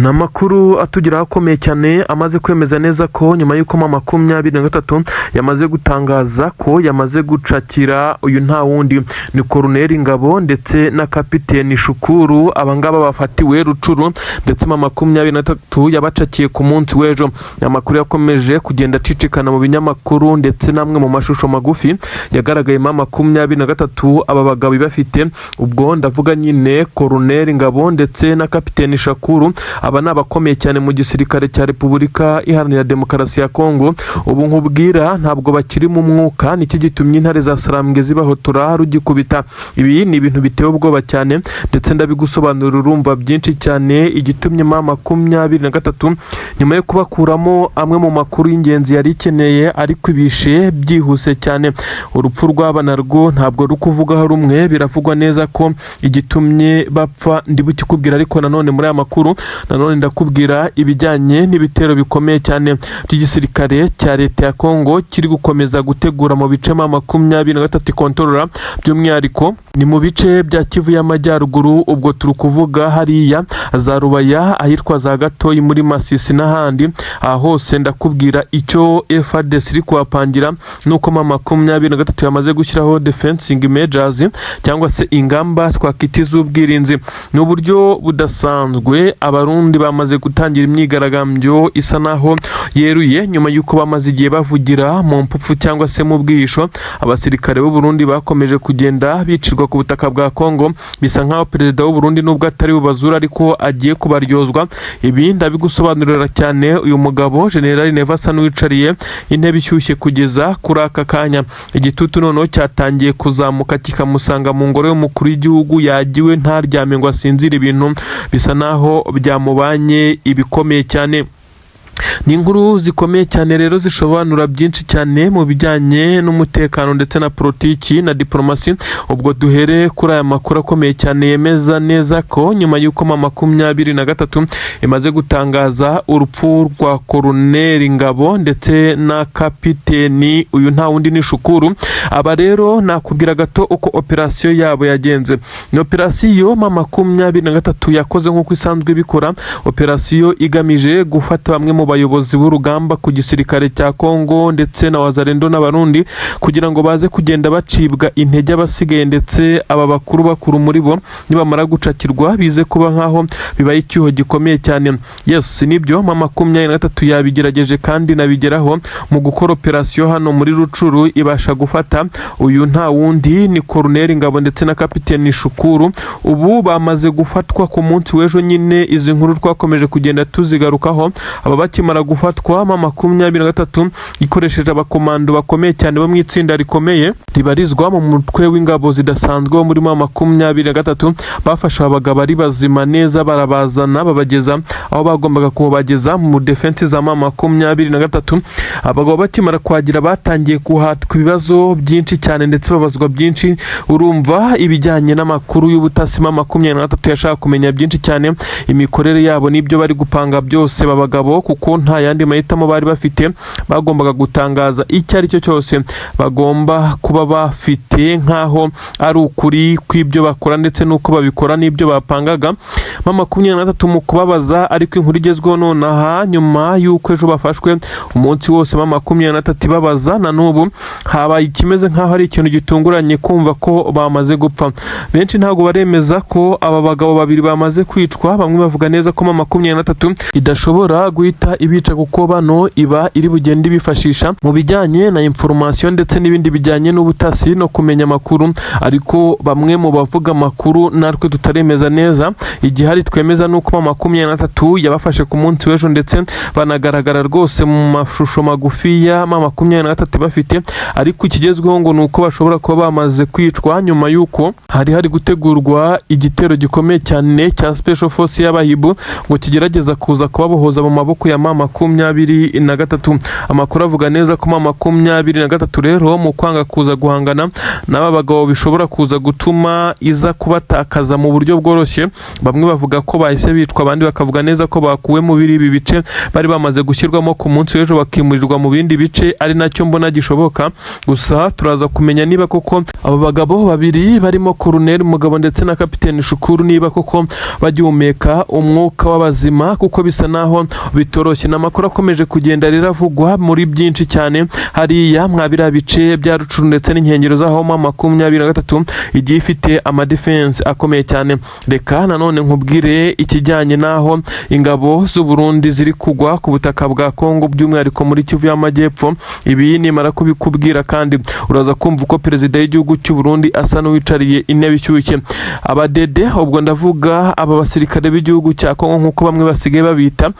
Ni amakuru atugeraho akomeye cyane, amaze kwemeza neza ko nyuma y'uko M23 yamaze gutangaza ko yamaze gucakira uyu nta wundi ni Koloneli Ngabo ndetse na Kapiteni Shukuru. Abangaba bafatiwe Rutshuru, ndetse M23 yabacakiye ku munsi w'ejo. Amakuru yakomeje kugenda acicikana mu binyamakuru, ndetse n'amwe mu mashusho magufi yagaragaye M23 aba bagabo bafite. Ubwo ndavuga nyine Koloneli Ngabo ndetse na Kapiteni Shakuru. Aba ni abakomeye cyane mu gisirikare cya Repubulika Iharanira Demokarasi ya Kongo. Ubu nkubwira ntabwo bakiri mu mwuka, nicyo gitumye intare za Sarambwe zibahotora rugikubita. Ibi ni ibintu biteye ubwoba cyane, ndetse ndabigusobanurira, urumva byinshi cyane igitumye M23 nyuma yo kubakuramo amwe mu makuru y'ingenzi yari ikeneye, ariko ibishe byihuse cyane. Urupfu rw'aba narwo ntabwo ruri kuvugaho rumwe. Biravugwa neza ko igitumye bapfa ndi bukikubwira, ariko nanone muri aya makuru nanone ndakubwira ibijyanye n'ibitero bikomeye cyane by'igisirikare cya leta ya Kongo kiri gukomeza gutegura mu bice M23 ikontorora, by'umwihariko ni mu bice bya Kivu y'Amajyaruguru. Ubwo turi kuvuga hariya za Rubaya, ahitwa za Gatoyi muri Masisi n'ahandi. Aha hose ndakubwira icyo FARDC iri kuhapangira, nuko M23 yamaze gushyiraho defensing measures, cyangwa se ingamba twakwita iz'ubwirinzi. Ni uburyo budasanzwe. Abarundi bamaze gutangira imyigaragambyo isa naho yeruye, nyuma y'uko bamaze igihe bavugira mu mpupfu cyangwa se mu bwihisho. Abasirikare b'u Burundi bakomeje kugenda bicirwa ku butaka bwa Kongo. Bisa nkaho perezida w'u Burundi, nubwo atari bubazura, ariko agiye kubaryozwa. Ibi ndabigusobanurira cyane. Uyu mugabo General Neva asa n'uwicariye intebe ishyushye kugeza kuri aka kanya. Igitutu noneho cyatangiye kuzamuka kikamusanga mu ngoro y'umukuru w'igihugu, yagiwe ntaryame ngo asinzire. Ibintu bisa naho byamubanye ibikomeye cyane. Ni inkuru zikomeye cyane rero, zisobanura byinshi cyane mu bijyanye n'umutekano ndetse na politiki na diplomasi. Ubwo duhere kuri aya makuru akomeye cyane yemeza neza ko nyuma y'uko M23 imaze gutangaza urupfu rwa Koloneli Ngabo ndetse na kapiteni, uyu nta wundi ni Shukuru. Aba rero nakubwira gato uko operasiyo yabo yagenze. Ni operasiyo M23 yakoze nk'uko isanzwe ibikora, operasiyo igamije gufata bamwe mu bayobozi b'urugamba ku gisirikare cya Kongo ndetse na Wazalendo n'Abarundi, kugira ngo baze kugenda bacibwa intege abasigaye, ndetse aba bakuru bakuru muri bo nibamara gucakirwa bize kuba nkaho bibaye icyuho gikomeye cyane. Yes, nibyo, M23 yabigerageje kandi nabigeraho mu gukora operasiyo hano muri Rutshuru, ibasha gufata uyu nta wundi ni Koloneli Ngabo ndetse na Kapiteni Shukuru. Ubu bamaze gufatwa ku munsi w'ejo nyine. Izi nkuru twakomeje kugenda tuzigarukaho. Aba bakimara gufatwa, M23 ikoresheje abakomando bakomeye cyane bo mu itsinda rikomeye ribarizwa mu mutwe w'ingabo zidasanzwe wo muri M23, bafashe aba bagabo ari bazima neza, barabazana, babageza aho bagombaga kubageza mu defense za M23. Abagabo bakimara kuhagera batangiye kuhatwa ibibazo byinshi cyane, ndetse babazwa byinshi. Urumva ibijyanye n'amakuru y'ubutasi, M23 yashaka kumenya byinshi cyane, imikorere yabo n'ibyo bari gupanga byose. Aba bagabo, kuko nta yandi mahitamo bari bafite, bagombaga gutangaza icyo ari cyo cyose bagomba kuba bafite nk'aho ari ukuri kw'ibyo bakora, ndetse n'uko babikora n'ibyo bapangaga. M23 mu kubabaza, ariko inkuru igezweho nonaha, nyuma y'uko ejo bafashwe, umunsi wose M23 ibabaza, na n'ubu habaye ikimeze nk'aho ari ikintu gitunguranye kumva ko bamaze gupfa. Benshi ntabwo baremeza ko aba bagabo babiri bamaze kwicwa. Bamwe bavuga neza ko M23 idashobora guhita ibica, kuko bano iba iri bugende ibifashisha mu bijyanye na information ndetse n'ibindi bijyanye n'ubutasi no kumenya amakuru. Ariko bamwe mu bavuga amakuru natwe tutaremeza neza, igihari twemeza ni uko M23 yabafashe ku munsi w'ejo, ndetse banagaragara rwose mu mashusho magufiya M23 bafite. Ariko ikigezweho ngo ni uko bashobora kuba bamaze kwicwa nyuma y'uko hari hari gutegurwa igitero gikomeye cyane cya Special Force y'Abahibu ngo kigerageza kuza kubabohoza mu maboko ya ya M23. Amakuru avuga neza ko M23 rero mu kwanga kuza guhangana n'aba bagabo bishobora kuza gutuma iza kubatakaza mu buryo bworoshye. Bamwe bavuga ko bahise bicwa, abandi bakavuga neza ko bakuwe muri ibi bice bari bamaze gushyirwamo ku munsi w'ejo, bakimurirwa mu bindi bice, ari nacyo mbona gishoboka. Gusa turaza kumenya niba koko abo bagabo babiri barimo Colonel Mugabo ndetse na Kapiteni Shukuru niba koko bagihumeka umwuka w'abazima, kuko bisa naho bitoroshye. Ni amakuru akomeje kugenda rero avugwa muri byinshi cyane hariya mwa biriya bice bya Rucuru ndetse n'inkengero zaho M23 igiye ifite amadefense akomeye cyane. Reka nanone nkubwire ikijyanye n'aho ingabo z'u Burundi ziri kugwa ku butaka bwa Kongo, by'umwihariko muri Kivu y'Amajyepfo. Ibi nimara kubikubwira kandi uraza kumva uko perezida w'igihugu cy'u Burundi asa n'uwicariye intebe ishyushye. Abadede, ubwo ndavuga aba basirikare b'igihugu cya Kongo nk'uko bamwe basigaye babita,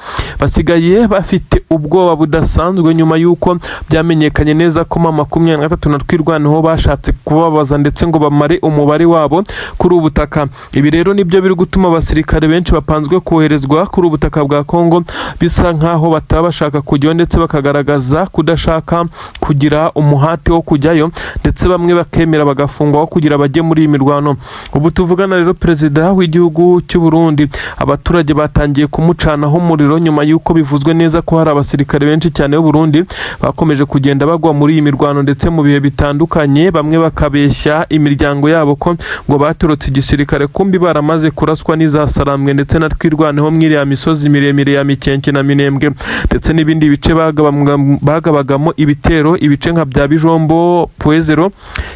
basigaye bafite ubwoba budasanzwe nyuma y'uko byamenyekanye neza ko M23 na Twirwaneho bashatse kubabaza ndetse ngo bamare umubare wabo kuri ubu butaka. Ibi rero nibyo biri gutuma abasirikare benshi bapanzwe koherezwa kuri ubu butaka bwa Kongo bisa nkaho bataba bashaka kujyayo, ndetse bakagaragaza kudashaka kugira umuhate wo kujyayo, ndetse bamwe bakemera bagafungwa kugira bajye muri iyi mirwano. Ubu tuvugana rero, perezida w'igihugu cy'u Burundi, abaturage batangiye kumucanaho umuriro nyuma y'uko bivuzwe neza ko hari abasirikare benshi cyane b'u Burundi bakomeje kugenda bagwa muri iyi mirwano, ndetse mu bihe bitandukanye bamwe bakabeshya imiryango yabo ko ngo batorotse igisirikare, kumbi baramaze kuraswa n'izasarambwe ndetse na Twirwaneho mw'iriya misozi miremire ya Mikenke na Minembwe ndetse n'ibindi bice bagabagamo ibitero, ibice nka bya Bijombo, Pwezero,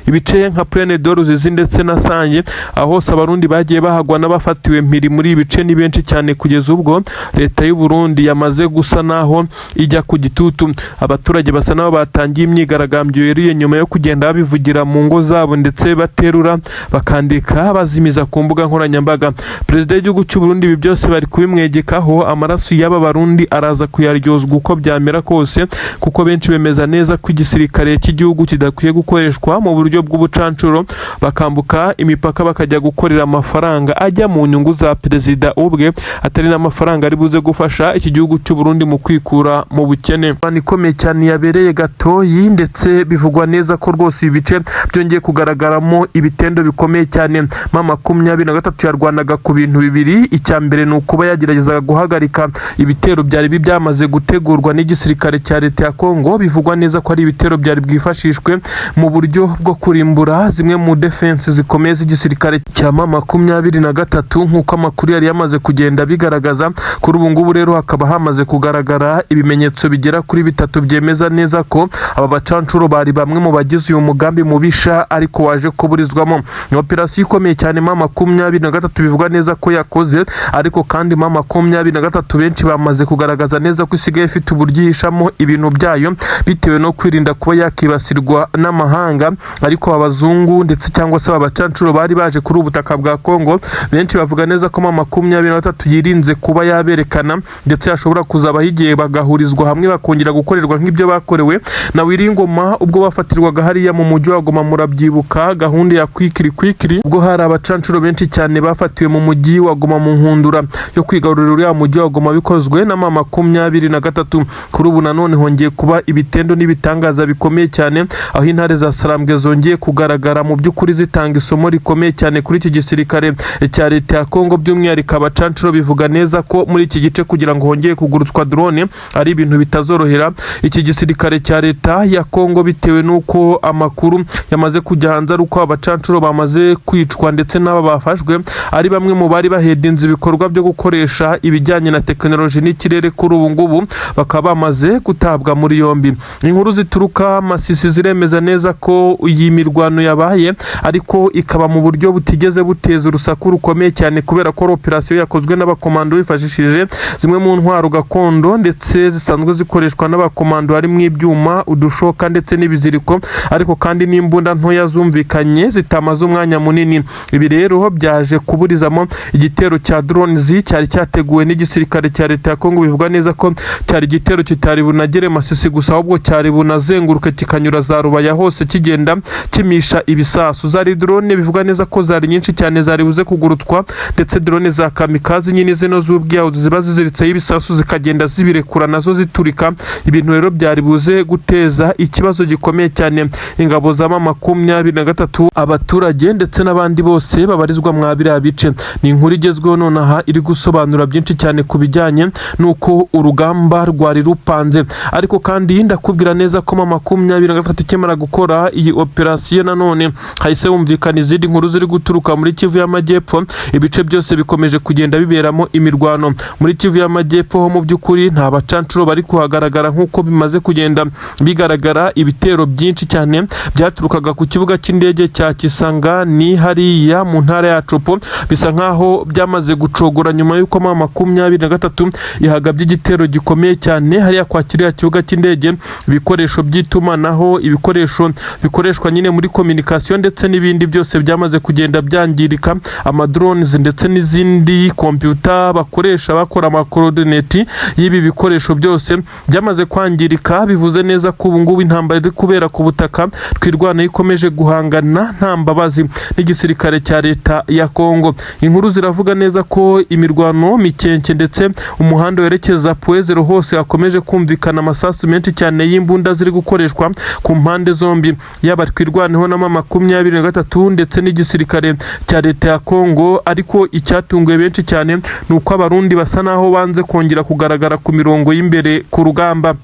ibice nka Plaine de Ruzizi ndetse na Sange. Aho hose Abarundi bagiye bahagwa n'abafatiwe mpiri muri ibi bice ni benshi cyane, kugeza ubwo leta y'u Burundi yamaze gusa naho ijya ku gitutu. Abaturage basa naho batangiye imyigaragambyo yeruye nyuma yo kugenda babivugira mu ngo zabo, ndetse baterura bakandika bazimiza ku mbuga nkoranyambaga. Perezida w'igihugu cy'u Burundi ibi byose bari kubimwegekaho. Amaraso y'aba Barundi araza kuyaryozwa uko byamera kose, kuko benshi bemeza neza ko igisirikare cy'igihugu kidakwiye gukoreshwa mu buryo bw'ubucancuro, bakambuka imipaka bakajya gukorera amafaranga ajya mu nyungu za perezida ubwe, atari n'amafaranga ari buze gufasha iki gihugu cy'u Burundi mu kwikura mu bukene. Imirwano ikomeye cyane yabereye Gatoyi, ndetse bivugwa neza ko rwose ibi bice byongeye kugaragaramo ibitendo bikomeye cyane. M23 yarwanaga ku bintu bibiri. Icya mbere ni ukuba yageragezaga guhagarika ibitero byari byamaze gutegurwa n'igisirikare cya leta ya Kongo, bivugwa neza ko ari ibitero byari bwifashishwe mu buryo bwo kurimbura zimwe mu defense zikomeye z'igisirikare cya M23, nk'uko amakuru yari yamaze kugenda bigaragaza. Kuri ubu ngubu rero hakaba hamaze kugaragara ibimenyetso bigera kuri bitatu byemeza neza ko aba bacancuro bari bamwe mu bagize uyu mugambi mubisha, ariko waje kuburizwamo. Ni operasiyo ikomeye cyane M23 bivugwa neza ko yakoze, ariko kandi M23 benshi bamaze kugaragaza neza ko isigaye ifite uburyo ihishamo ibintu byayo bitewe no kwirinda kuba yakibasirwa n'amahanga. Ariko abazungu ndetse cyangwa se aba bacancuro bari baje kuri ubu butaka bwa Kongo, benshi bavuga neza ko M23 yirinze kuba yaberekana, ndetse yashobora kuzabaho igihe bagahurizwa hamwe bakongera gukorerwa nk'ibyo bakorewe na Wiringoma ubwo bafatirwaga hariya mu mujyi wa Goma. Murabyibuka gahunda ya kwikiri kwikiri, ubwo hari abacancuro benshi cyane bafatiwe mu mujyi wa Goma mu nkundura yo kwigarurira uriya mujyi wa Goma bikozwe na M23. Kuri ubu nanone hongeye kuba ibitendo n'ibitangaza bikomeye cyane, aho intare za Sarambwe zongeye kugaragara mu by'ukuri zitanga isomo rikomeye cyane kuri iki gisirikare cya leta ya Kongo, by'umwihariko abacancuro. Bivuga neza ko muri iki gice kugira ngo hongeye kugurutswa drone ari ibintu bitazorohera iki gisirikare cya leta ya Kongo, bitewe n'uko amakuru yamaze kujya hanze ari uko abacancuro bamaze kwicwa, ndetse n'aba bafashwe ari bamwe mu bari bahedinze ibikorwa byo gukoresha ibijyanye na tekinoloji n'ikirere. Kuri ubu ngubu bakaba bamaze gutabwa muri yombi. Inkuru zituruka Masisi ziremeza neza ko iyi mirwano yabaye, ariko ikaba mu buryo butigeze buteza urusaku rukomeye cyane, kubera ko ari operasiyo yakozwe n'abakomando bifashishije zimwe mu ntwaro gakondo ndetse zisanzwe zikoreshwa n'abakomando, harimo ibyuma, udushoka ndetse n'ibiziriko, ariko kandi n'imbunda ntoya zumvikanye zitamaze umwanya munini. Ibi rero byaje kuburizamo igitero cya drones cyari cyateguwe n'igisirikare cya leta ya Kongo. Bivuga neza ko cyari igitero kitari bunagere Masisi gusa, ahubwo cyari bunazenguruke kikanyura za Rubaya hose kigenda kimisha ibisasu. Zari drone bivuga neza ko zari nyinshi cyane zari buze kugurutswa, ndetse drone za kamikaze nyine zino z'ubwiyahuzi ziba ziziritseho ibisasu zikagenda. zikagenda zibirekura nazo ziturika. Ibintu rero byari buze guteza ikibazo gikomeye cyane ingabo za M23, abaturage ndetse n'abandi bose babarizwa mwa biriya bice. Ni inkuru igezweho nonaha iri gusobanura byinshi cyane ku bijyanye n'uko urugamba rwari rupanze. Ariko kandi ndakubwira neza ko M23 ikimara gukora iyi operasiyo, nanone hahise humvikana izindi nkuru ziri guturuka muri Kivu y'Amajyepfo. Ibice byose bikomeje kugenda biberamo imirwano muri Kivu y'Amajyepfo. Ho mu by'ukuri nta bacancuro bari kuhagaragara nk'uko bimaze kugenda bigaragara. Ibitero byinshi cyane byaturukaga ku kibuga cy'indege cya Kisangani hariya mu ntara ya Tshopo bisa nkaho byamaze gucogora nyuma y'uko M23 ihagabye igitero gikomeye cyane hariya kwa kiriya kibuga cy'indege. Ibikoresho by'itumanaho, ibikoresho bikoreshwa nyine muri communication ndetse n'ibindi byose byamaze kugenda byangirika. Amadrones ndetse n'izindi computer bakoresha bakora amacoordinate y'ibi bikoresho byose byamaze kwangirika. Bivuze neza ko ubu ngubu intambara iri kubera ku butaka, Twirwaneho ikomeje guhangana nta mbabazi n'igisirikare cya leta ya Kongo. Inkuru ziravuga neza ko imirwano Mikenke ndetse umuhanda werekeza Point Zéro hose hakomeje kumvikana amasasu menshi cyane y'imbunda ziri gukoreshwa ku mpande zombi, yaba Twirwaneho na M23 ndetse n'igisirikare cya leta ya Kongo. Ariko icyatunguye benshi cyane ni uko Abarundi basa naho banze kongera kugaragara ku mirongo y'imbere ku rugamba.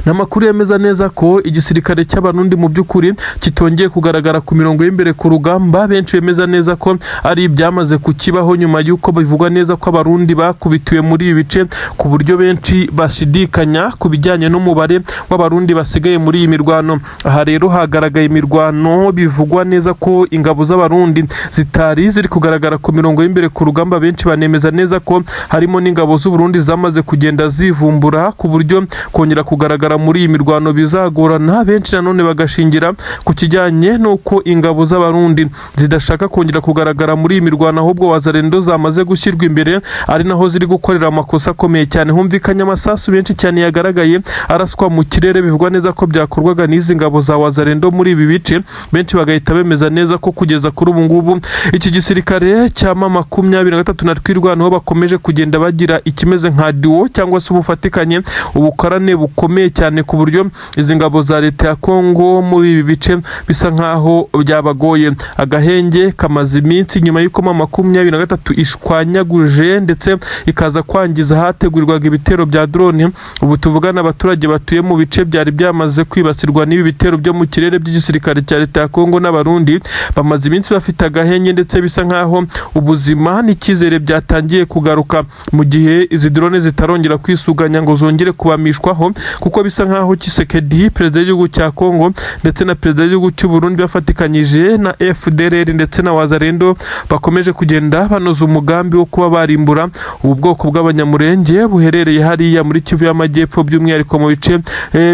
Ni amakuru yemeza neza ko igisirikare cy'Abarundi mu by'ukuri kitongeye kugaragara ku mirongo y'imbere ku rugamba. Benshi bemeza neza ko ari ibyamaze kukibaho nyuma y'uko bivugwa neza ko Abarundi bakubitiwe muri ibi bice, ku buryo benshi bashidikanya ku bijyanye n'umubare w'Abarundi basigaye muri iyi mirwano. Aha rero hagaragaye imirwano, bivugwa neza ko ingabo z'Abarundi zitari ziri kugaragara ku mirongo y'imbere ku rugamba. Benshi banemeza neza ko harimo n'ingabo z'Uburundi zamaze kugenda zivumbura, ku buryo kongera kugaragara muri iyi mirwano bizagorana. Benshi nanone bagashingira ku kijyanye n'uko ingabo z'Abarundi zidashaka kongera kugaragara muri iyi mirwano, ahubwo Wazalendo zamaze gushyirwa imbere, ari naho ziri gukorera amakosa akomeye cyane. Humvikanye amasasu menshi cyane yagaragaye araswa mu kirere, bivugwa neza ko byakorwaga n'izi ngabo za Wazalendo muri ibi bice. Benshi bagahita bemeza neza ko kugeza kuri ubu ngubu iki gisirikare cya M23 na Twirwaneho bakomeje kugenda bagira ikimeze nka duo cyangwa se ubufatikanye, ubukorane bukomeye cyane, ku buryo izi ngabo za leta ya Kongo muri ibi bice bisa nkaho byabagoye. Agahenge kamaze iminsi nyuma y'uko M23 ishwanyaguje ndetse ikaza kwangiza ahategurirwaga ibitero bya drone. Ubu tuvugana, abaturage batuye mu bice byari byamaze kwibasirwa n'ibi bitero byo mu kirere by'igisirikare cya leta ya Kongo n'Abarundi bamaze iminsi bafite agahenge, ndetse bisa nkaho ubuzima n'icyizere byatangiye kugaruka mu gihe izi drone zitarongera kwisuganya ngo zongere kubamishwaho, kuko bisa nkaho Tshisekedi, perezida w'igihugu cya Kongo, ndetse na perezida w'igihugu cy'u Burundi bafatikanyije na FDLR ndetse na Wazalendo bakomeje kugenda banoza umugambi wo kuba barimbura ubu bwoko bw'Abanyamurenge buherereye hariya muri Kivu y'Amajyepfo, by'umwihariko mu bice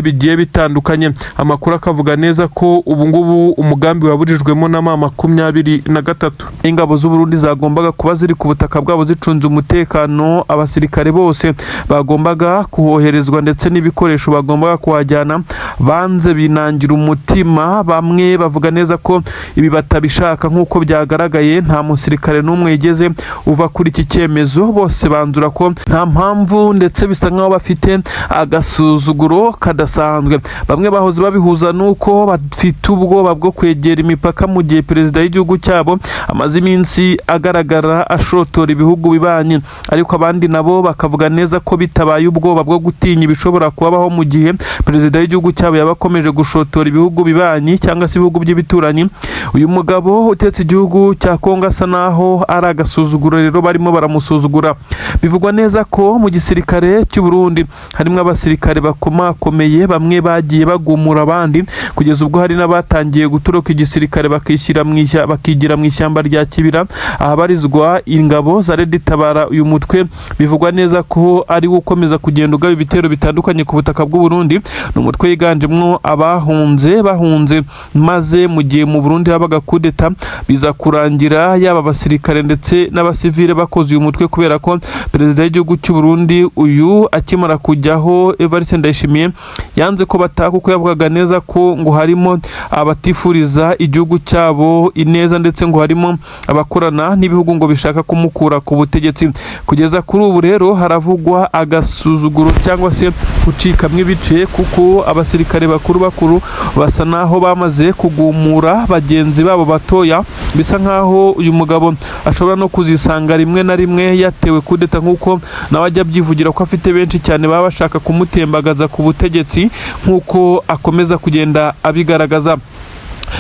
bigiye bitandukanye. Amakuru akavuga neza ko ubu ngubu umugambi waburijwemo na M23. Ingabo z'u Burundi zagombaga kuba ziri ku butaka bwabo zicunze umutekano, abasirikare bose bagombaga kuhoherezwa ndetse n'ibikoresho bagombaga kuhajyana, banze binangira umutima. Bamwe bavuga neza ko ibi batabishaka. Nk'uko byagaragaye, nta musirikare n'umwe yigeze uva kuri iki cyemezo. Bose banzura ko nta mpamvu, ndetse bisa nkaho bafite agasuzuguro kadasanzwe. Bamwe bahoze babihuza n'uko bafite ubwoba bwo kwegera imipaka mu gihe perezida w'igihugu cyabo amaze iminsi agaragara ashotora ibihugu bibanyi. Ariko abandi nabo bakavuga neza ko bitabaye ubwoba bwo gutinya ibishobora kubabaho mu gihe perezida w'igihugu cyabo yaba akomeje gushotora ibihugu bibanyi cyangwa se ibihugu by'ibituranyi, uyu mugabo utetse igihugu cya Kongo asa naho ari agasuzuguro rero barimo baramusuzugura. Bivugwa neza ko mu gisirikare cy'u Burundi harimo abasirikare bakomakomeye, bamwe bagiye bagumura abandi, kugeza ubwo hari n'abatangiye gutoroka igisirikare bakishyira mu bakigira mu ishyamba rya Kibira ahabarizwa ingabo za Red Tabara. Uyu mutwe bivugwa neza ko ari wo ukomeza kugenda ugaba ibitero bitandukanye ku butaka bw'u Burundi. Ni umutwe wiganjemo abahunze, bahunze maze mu gihe mu Burundi habaga kudeta, biza kurangira yaba abasirikare ndetse n'abasivile bakoze uyu mutwe, kubera ko perezida w'igihugu cy'u Burundi uyu akimara kujyaho, Evariste Ndayishimiye, Yanze ko bataha kuko yavugaga neza ko ngo harimo abatifuriza igihugu cyabo ineza, ndetse ngo harimo abakorana n'ibihugu ngo bishaka kumukura ku butegetsi. Kugeza kuri ubu rero haravugwa agasuzuguro cyangwa se gucikamwo ibice, kuko abasirikare bakuru bakuru basa naho bamaze kugumura bagenzi babo batoya. Bisa nkaho uyu mugabo ashobora no kuzisanga rimwe na rimwe yatewe kudeta, nk'uko nawe ajya abyivugira ko afite benshi cyane baba bashaka kumutembagaza ku butegetsi, nk'uko akomeza kugenda abigaragaza.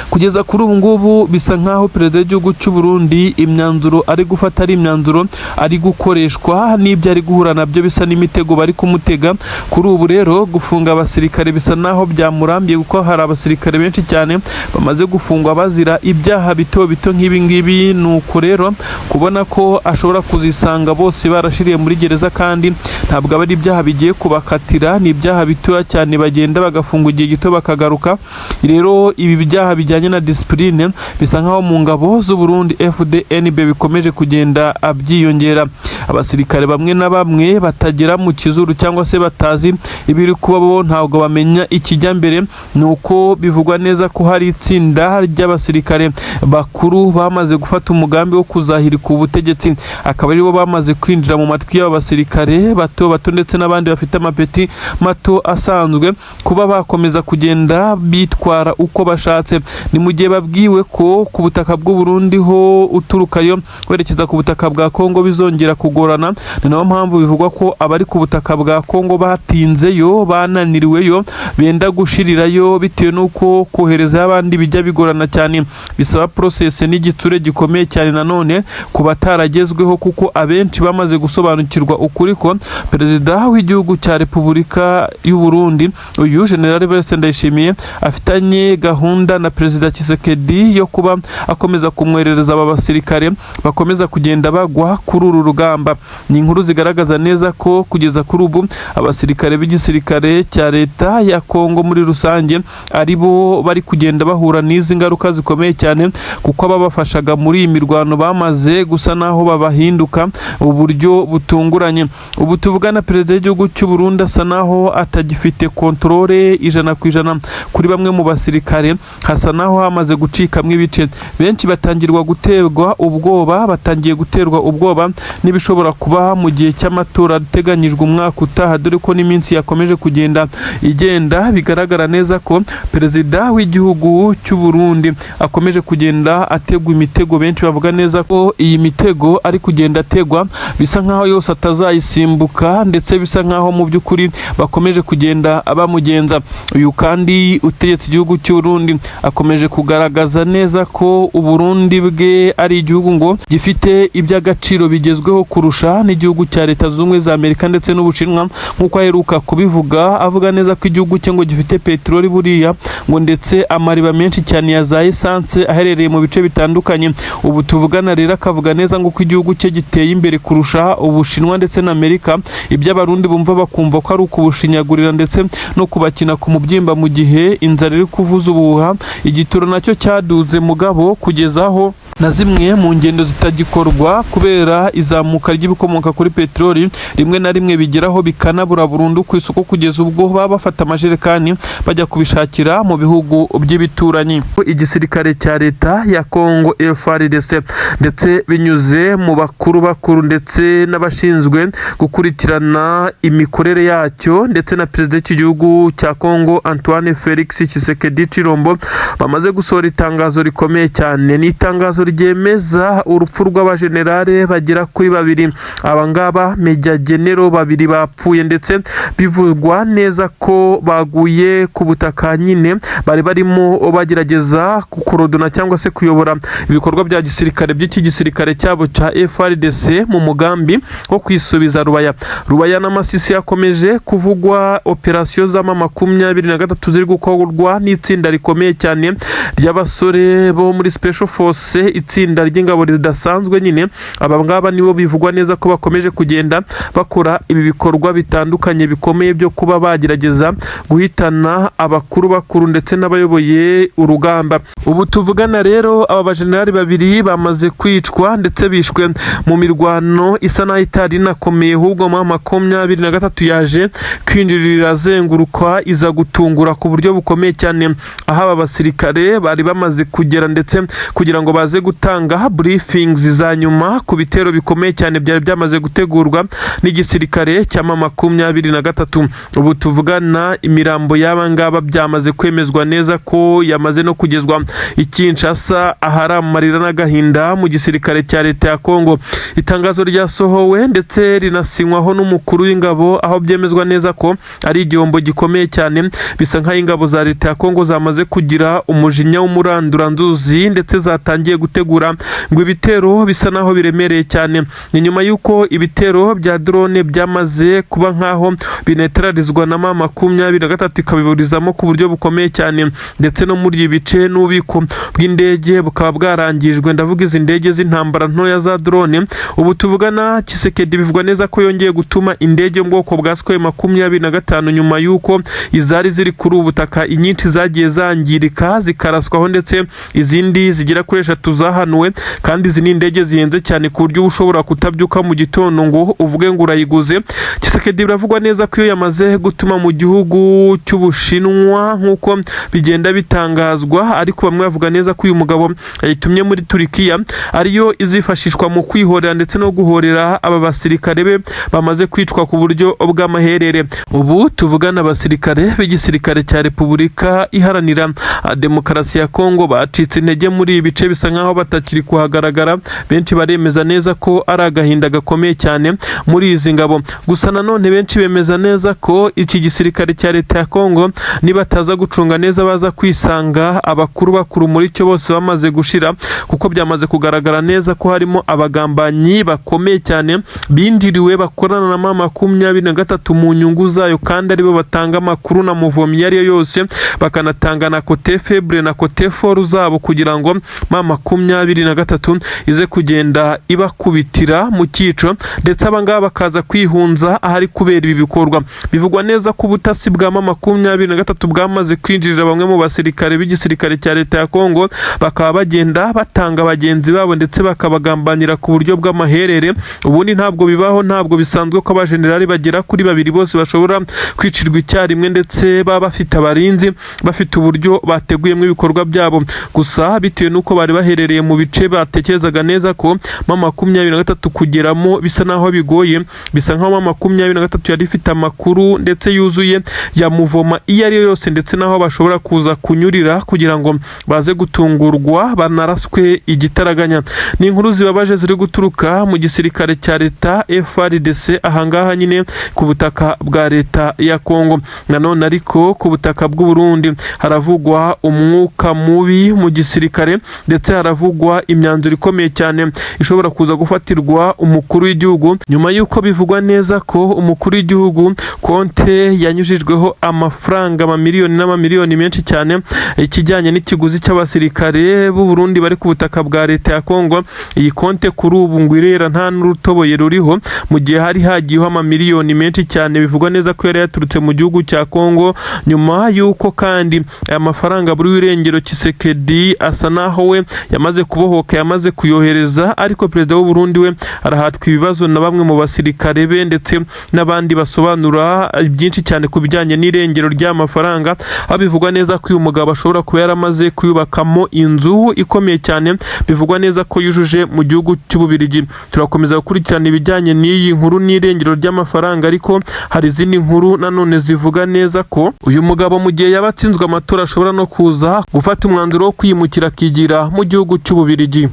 Kugeza kuri ubu ngubu bisa nkaho perezida w'igihugu cy'u Burundi imyanzuro ari gufata ari imyanzuro ari gukoreshwa n'ibyo ari guhura nabyo bisa n'imitego bari kumutega. Kuri ubu rero gufunga abasirikare bisa naho byamurambiye, kuko hari abasirikare benshi cyane bamaze gufungwa bazira ibyaha bito bito nk'ibi ngibi. Nuko rero kubona ko ashobora kuzisanga bose barashiriye muri gereza, kandi ntabwo aba ari ibyaha bigiye kubakatira, ni ibyaha bitoya cyane, bagenda bagafungwa igihe gito bakagaruka. Rero ibi byaha bijyanye na discipline bisa nkaho mu ngabo z'u Burundi FDNB bikomeje kugenda byiyongera. Abasirikare bamwe na bamwe batagera mu kizuru cyangwa se batazi ibiri kuba, bo ntabwo bamenya ikijya mbere. Ni uko bivugwa neza ko hari itsinda ry'abasirikare bakuru bamaze gufata umugambi wo kuzahirika ubutegetsi, akaba aribo bamaze kwinjira mu matwi y'aba basirikare bato bato ndetse n'abandi bafite amapeti mato asanzwe, kuba bakomeza kugenda bitwara uko bashatse. Ni mu gihe babwiwe ko ku butaka bw'u Burundi ho uturukayo werekeza ku butaka bwa Kongo bizongera kugorana. Ni nayo mpamvu bivugwa ko abari ku butaka bwa Kongo batinzeyo, bananiriweyo, benda gushirirayo, bitewe n'uko koherezayo abandi bijya bigorana cyane, bisaba process n'igitsure gikomeye cyane nanone ku bataragezweho, kuko abenshi bamaze gusobanukirwa ukuri ko perezida w'igihugu cya Repubulika y'u Burundi, uyu General Evariste Ndayishimiye, afitanye gahunda na Perezida Tshisekedi yo kuba akomeza kumwoherereza aba basirikare bakomeza kugenda bagwa kuri uru rugamba. Ni inkuru zigaragaza neza ko kugeza kuri ubu abasirikare b'igisirikare cya leta ya Kongo muri rusange ari bo bari kugenda bahura n'izi ngaruka zikomeye cyane, kuko ababafashaga muri iyi mirwano bamaze gusa naho babahinduka uburyo butunguranye. Ubu tuvugana, perezida w'igihugu cy'u Burundi asa naho atagifite contrôle 100% kuri bamwe mu basirikare. Hasa naho hamaze gucikamwo ibice, benshi batangirwa guterwa ubwoba, batangiye guterwa ubwoba n'ibishobora kuba mu gihe cy'amatora ateganyijwe umwaka utaha, dore ko n'iminsi yakomeje kugenda igenda. Bigaragara neza ko perezida w'igihugu cy'u Burundi akomeje kugenda ategwa imitego. Benshi bavuga neza ko iyi mitego ari kugenda ategwa bisa nkaho yose atazayisimbuka, ndetse bisa nkaho mu by'ukuri bakomeje kugenda bamugenza. Uyu kandi utegetse igihugu cy'u Burundi akomeje kugaragaza neza ko Uburundi bwe ari igihugu ngo gifite iby'agaciro bigezweho kurusha n'igihugu cya Leta Zunze Ubumwe za Amerika ndetse n'Ubushinwa, nk'uko aheruka kubivuga, avuga neza ko igihugu cye ngo gifite peteroli buriya ngo ndetse amariba menshi cyane ya za essence aherereye mu bice bitandukanye. Ubu tuvugana rero akavuga neza ngo ko igihugu cye giteye imbere kurusha Ubushinwa ndetse na Amerika. Ibyo Abarundi bumva bakumva ko ari ukubushinyagurira ndetse no kubakina ku mubyimba mu gihe inzara iri kuvuza ubuhuha, igituro nacyo cyaduze mugabo, kugeza aho na zimwe mu ngendo zitagikorwa kubera izamuka ry'ibikomoka kuri peteroli, rimwe na rimwe bigeraho bikanabura burundu ku isoko, kugeza ubwo baba bafata amajerekani bajya kubishakira mu bihugu by'ibituranyi. Igisirikare cya leta ya Congo FARDC, ndetse binyuze mu bakuru bakuru ndetse n'abashinzwe gukurikirana imikorere yacyo, ndetse na perezida w'igihugu cya Congo Antoine Felix Tshisekedi Tshilombo, bamaze gusohora itangazo rikomeye cyane. Ni itangazo ryemeza urupfu rw'abajenerale bagera kuri babiri. Aba ngaba Major General babiri bapfuye, ndetse bivugwa neza ko baguye ku butaka nyine bari barimo bagerageza kukorodona cyangwa se kuyobora ibikorwa bya gisirikare by'iki gisirikare cyabo cya FARDC mu mugambi wo kwisubiza Rubaya. Rubaya n'Amasisi yakomeje kuvugwa operasiyo z'ama 23 ziri gukorwa n'itsinda rikomeye cyane ry'abasore bo muri Special Force. Itsinda ry'ingabo ridasanzwe nyine, aba ngaba nibo bivugwa neza ko bakomeje kugenda bakora ibi bikorwa bitandukanye bikomeye byo kuba bagerageza guhitana abakuru bakuru ndetse n'abayoboye urugamba. Ubu tuvugana rero, aba bajenerali babiri bamaze kwicwa, ndetse bishwe mu mirwano isa n'aho itari inakomeye. Ahubwo M23 yaje kwinjirira azenguruka, iza gutungura ku buryo bukomeye cyane aho aba basirikare bari bamaze kugera, ndetse kugira ngo baze gutanga briefings za nyuma ku bitero bikomeye cyane byari byamaze gutegurwa n'igisirikare cya M23. Ubu tuvugana, imirambo y'aba ngaba byamaze kwemezwa neza ko yamaze no kugezwa i Kinshasa, ahari amarira n'agahinda mu gisirikare cya leta ya Kongo. Itangazo ryasohowe ndetse rinasinywaho n'umukuru w'ingabo, aho byemezwa neza ko ari igihombo gikomeye cyane. Bisa nk'aho ingabo za leta ya Kongo zamaze kugira umujinya w'umuranduranzuzi, ndetse zatangiye gutegura ngo ibitero bisa naho biremereye cyane. Ni nyuma y'uko ibitero bya drone byamaze kuba nk'aho binetralizwa na M23, ikabiburizamo ku buryo bukomeye cyane, ndetse no muri ibi bice n'ububiko bw'indege bukaba bwarangijwe. Ndavuga izi ndege z'intambara ntoya za drone. Ubu tuvugana, Tshisekedi bivugwa neza ko yongeye gutuma indege yo mu bwoko bwa Sukhoi 25, nyuma y'uko izari ziri kuri ubu butaka inyinshi zagiye zangirika zikaraswaho, ndetse izindi zigera kuri eshatu zahanuwe. Kandi izi ni indege zihenze cyane, ku buryo uba ushobora kutabyuka mu gitondo ngo uvuge ngo urayiguze. Tshisekedi biravugwa neza ko iyo yamaze gutuma mu gihugu cy'Ubushinwa, nk'uko bigenda bitangazwa, ariko bamwe bavuga neza ko uyu mugabo yayitumye muri Turikiya, ariyo izifashishwa mu kwihorera ndetse no guhorera aba basirikare be bamaze kwicwa ku buryo bw'amaherere. Ubu tuvugana, abasirikare b'igisirikare cya Repubulika Iharanira Demokarasi ya Kongo bacitse intege muri ibi bice, bisa nkaho batakiri kuhagaragara. Benshi baremeza neza ko ari agahinda gakomeye cyane muri izi ngabo. Gusa nanone benshi bemeza neza ko iki gisirikare cya leta ya Kongo nibataza gucunga neza, baza kwisanga abakuru bakuru muri cyo bose bamaze gushira, kuko byamaze kugaragara neza ko harimo abagambanyi bakomeye cyane binjiriwe, bakorana na M23 mu nyungu zayo, kandi aribo batanga amakuru na mouvement iyo ariyo yose, bakanatanga na côté faible na côté fort zabo, kugira ngo M23 ize kugenda ibakubitira mu cyico, ndetse abangaba bakaza kwihunza ahari kubera ibi bikorwa. Bivugwa neza ko ubutasi bwa M23 bwamaze kwinjirira bamwe mu basirikare b'igisirikare cya leta ya Kongo, bakaba bagenda batanga bagenzi babo ndetse bakabagambanira ku buryo bw'amaherere. Ubundi ntabwo bibaho, ntabwo bisanzwe ko abajenerali bagera kuri babiri bose bashobora kwicirwa icyarimwe, ndetse baba bafite abarinzi, bafite uburyo bateguyemo ibikorwa byabo. Gusa bitewe n'uko bari baherereye mu bice batekerezaga neza ko M23 kugeramo bisa naho bigoye, bisa nkaho M23 yari ifite amakuru ndetse yuzuye ya mouvement iyo ari yo yose, ndetse n'aho bashobora kuza kunyurira kugira ngo baze gutungurwa banaraswe igitaraganya. Ni inkuru zibabaje ziri guturuka mu gisirikare cya leta FARDC, ahangaha nyine ku butaka bwa leta ya Kongo. Nanone ariko ku butaka bw'u Burundi haravugwa umwuka mubi mu gisirikare, ndetse haravugwa imyanzuro ikomeye cyane ishobora kuza gufatirwa umukuru w'igihugu, nyuma y'uko bivugwa neza ko umukuru w'igihugu konte yanyujijweho amafaranga amamiliyoni n'amamiliyoni menshi cyane, ikijyanye n'ikiguzi cy'abasirikare b'u Burundi bari ku butaka bwa leta ya Kongo. Iyi konte kuri ubu ngo irera, nta n'urutoboye ruriho, mu gihe hari hagiyeho amamiliyoni menshi cyane bivugwa neza ko yari yaturutse mu gihugu cya Kongo. Nyuma y'uko kandi aya mafaranga buri w'irengero, Tshisekedi asa naho we yamaze kubohoka, yamaze kuyohereza, ariko perezida w'u Burundi we arahatwa ibibazo na bamwe mu basirikare be ndetse n'abandi basobanura byinshi cyane ku bijyanye n'irengero ry'amafaranga, aho bivugwa neza ko uyu mugabo ashobora kuba yaramaze kuyubakamo inzu ikomeye cyane, bivugwa neza ko yujuje mu gihugu cy'Ububirigi. Turakomeza gukurikirana ibijyanye n'iyi nkuru n'irengero ry'amafaranga, ariko hari izindi nkuru nanone zivuga neza ko uyu mugabo, mu gihe yaba atsinzwe amatora, ashobora no kuza gufata umwanzuro wo kwimukira akigira mu gihugu cy'Ububirigi.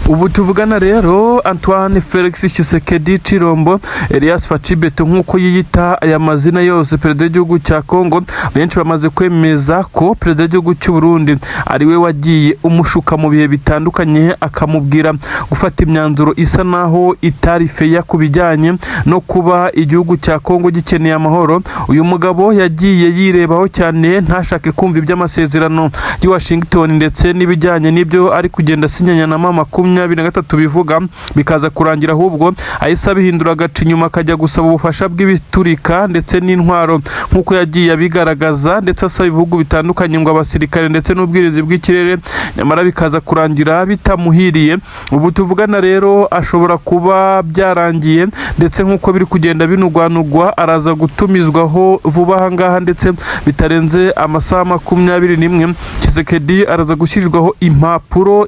Ubu tuvugana rero, Antoine Felix Tshisekedi Tshilombo, Elias Fatshi Béton nk'uko yiyita aya mazina yose, perezida w'igihugu cya Kongo, benshi bamaze kwemeza ko perezida w'igihugu cy'u Burundi ari we wagiye umushuka mu bihe bitandukanye, akamubwira gufata imyanzuro isa naho itari feya ku bijyanye no kuba igihugu cya Kongo gikeneye amahoro. Uyu mugabo yagiye yirebaho cyane, ntashake kumva iby'amasezerano y'i Washington ndetse n'ibijyanye n'ibyo ari kugenda. kugenda asinyanya na M23 bivuga, bikaza kurangira ahubwo ahise abihindura, agaca inyuma akajya gusaba ubufasha bw'ibiturika ndetse n'intwaro, nk'uko yagiye abigaragaza, ndetse asaba ibihugu bitandukanye ngo abasirikare ndetse n'ubwirinzi bw'ikirere, nyamara bikaza kurangira bitamuhiriye. Ubu tuvugana rero ashobora kuba byarangiye, ndetse nk'uko biri kugenda binugwanugwa araza gutumizwaho vuba aha ngaha, ndetse bitarenze amasaha 21 Tshisekedi araza gushyirirwaho impapuro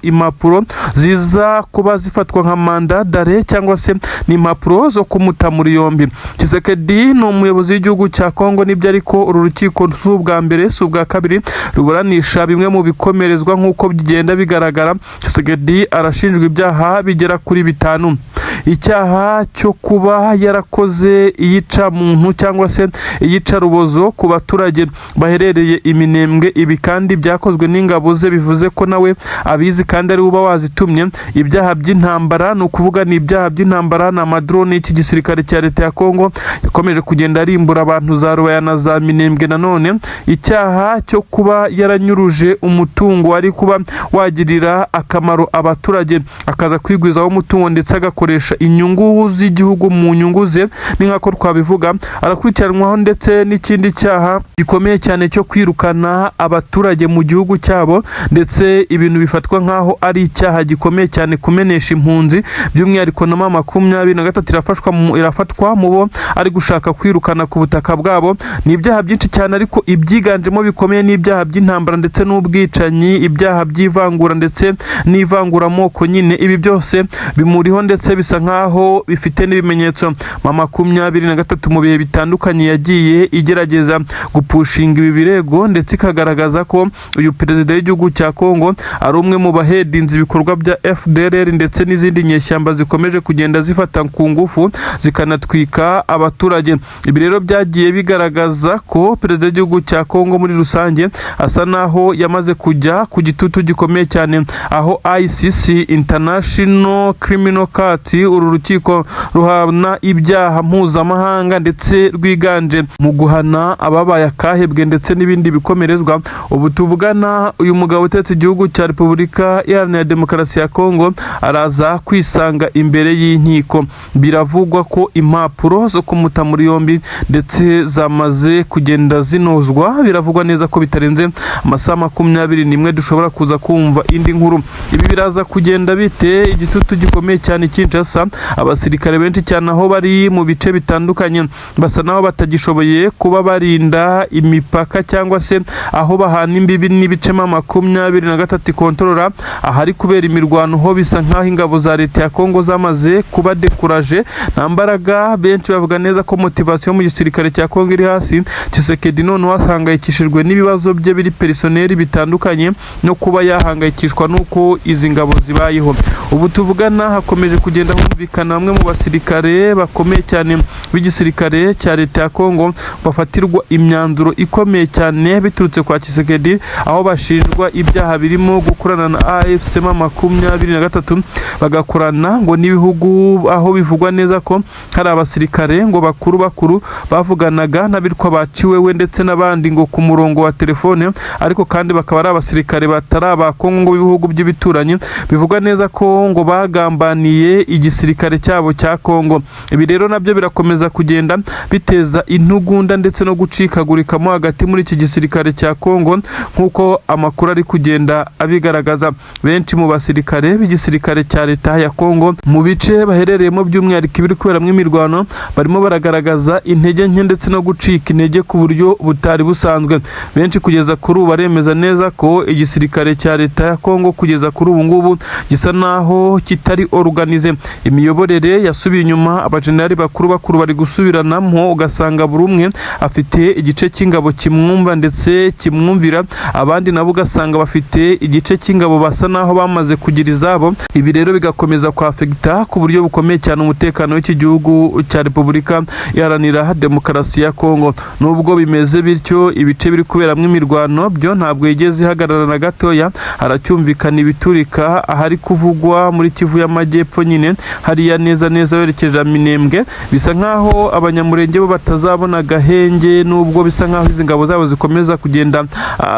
ziza kuba zifatwa nka mandat d'arrêt, cyangwa se ni impapuro zo kumuta muri yombi. Tshisekedi ni umuyobozi w'igihugu cya Kongo nibyo, ariko uru rukiko si ubwa mbere, si ubwa kabiri ruburanisha bimwe mu bikomerezwa. Nk'uko bigenda bigaragara, Tshisekedi arashinjwa ibyaha bigera kuri bitanu: icyaha cyo kuba yarakoze iyicamuntu cyangwa se iyicarubozo ku baturage baherereye i Minembwe. Ibi kandi byakozwe n'ingabo ze, bivuze ko nawe abizi kandi ari we uba wazitumye. Ibyaha by'intambara, ni ukuvuga ni ibyaha by'intambara, ni amadrone y'iki gisirikare cya leta ya Kongo yakomeje kugenda arimbura abantu za Rubaya na za Minembwe. Nanone icyaha cyo kuba yaranyuruje umutungo wari kuba wagirira akamaro abaturage, akaza kwigwizaho umutungo ndetse agakoresha inyungu z'igihugu mu nyungu ze, ni nk'ako twabivuga. Arakurikiranwaho ndetse n'ikindi cyaha gikomeye cyane cyo kwirukana abaturage mu gihugu cyabo, ndetse ibintu bifatwa nk'aho ari icyaha gikomeye cyane, kumenesha impunzi. By'umwihariko na M23 irafatwa mu bo ari gushaka kwirukana ku butaka bwabo. Ni ibyaha byinshi cyane, ariko ibyiganjemo bikomeye ni ibyaha by'intambara ndetse n'ubwicanyi, ibyaha by'ivangura ndetse n'ivanguramoko nyine. Ibi byose bimuriho ndetse bisa nk'aho bifite n'ibimenyetso. M23 mu bihe bitandukanye yagiye igerageza gupushinga ibi birego, ndetse ikagaragaza ko uyu perezida w'igihugu cya Kongo ari umwe mu bahedinze ibikorwa bya FDLR ndetse n'izindi nyeshyamba zikomeje kugenda zifata ku ngufu zikanatwika abaturage. Ibi rero byagiye bigaragaza ko perezida w'igihugu cya Kongo muri rusange asa naho yamaze kujya ku gitutu gikomeye cyane, aho ICC, International Criminal Court, uru rukiko ruhana ibyaha mpuzamahanga ndetse rwiganje mu guhana ababaye akahebwe ndetse n'ibindi bikomerezwa. Ubu tuvugana uyu mugabo utetse igihugu cya Repubulika Iharanira Demokarasi ya Kongo araza kwisanga imbere y'inkiko. Biravugwa ko impapuro zo kumuta muri yombi ndetse zamaze kugenda zinozwa. Biravugwa neza ko bitarenze amasaha 21 dushobora kuza kumva indi nkuru. Ibi biraza kugenda bite? Igitutu gikomeye cyane Kinshasa, abasirikare benshi cyane aho bari mu bice bitandukanye basa naho batagishoboye kuba barinda imipaka cyangwa se aho bahana imbibi n'ibice M23 ikontorora. Ahari kubera imirwano ho bisa nk'aho ingabo za leta ya Kongo zamaze kuba découragé, nta mbaraga. Benshi bavuga neza ko motivation mu gisirikare cya Kongo iri hasi. Tshisekedi noneho ahangayikishijwe n'ibibazo bye biri personnel bitandukanye no kuba yahangayikishwa n'uko izi ngabo zibayeho. Ubu tuvugana hakomeje kugenda humvikana bamwe mu basirikare bakomeye cyane b'igisirikare cya leta ya Kongo bafatirwa imyanzuro ikomeye cyane biturutse kwa Tshisekedi, aho bashinjwa ibyaha birimo gukorana na AFC M23, bagakorana ngo n'ibihugu, aho bivugwa neza ko hari abasirikare ngo bakuru bakuru bavuganaga n'abitwa ba Ciwewe ndetse n'abandi ngo ku murongo wa telefone, ariko kandi bakaba ari abasirikare batari aba Kongo ngo b'ibihugu by'ibituranyi. Bivugwa neza ko ngo bagambaniye igisirikare cyabo cya Kongo. Ibi rero nabyo birakomeza kugenda biteza intugunda ndetse no gucikagurikamo hagati muri iki gisirikare cya Kongo, nk'uko amakuru ari kugenda abigaragaza. Benshi mu basirikare b'igisirikare cya leta ya Kongo mu bice baherereyemo, by'umwihariko ibiri kuberamo imirwano, barimo baragaragaza intege nke ndetse no gucika intege ku buryo butari busanzwe. Benshi kugeza kuri ubu baremeza neza ko igisirikare cya leta ya Kongo kugeza kuri ubu ngubu gisa naho kitari organisé, imiyoborere yasubiye inyuma, abajenerali bakuru bakuru bari gusubiranamo, ugasanga buri umwe afite igice cy'ingabo kimwumva ndetse kimwumvira, abandi nabo ugasanga bafite igice cy'ingabo basa naho bamaze kugira izabo. Ibi rero bigakomeza kwafegita ku buryo bukomeye cyane umutekano w'iki gihugu cya Repubulika Iharanira Demokarasi ya Kongo. Nubwo bimeze bityo, ibice biri kuberamo imirwano byo ntabwo yigeze ihagarara na gatoya, haracyumvikana ibiturika ahari kuvugwa muri Kivu y'Amajyepfo nyine. Hariya neza neza werekeje Minembwe, bisa nkaho Abanyamurenge bo batazabona agahenge, nubwo bisa nkaho izi ngabo zabo zikomeza kugenda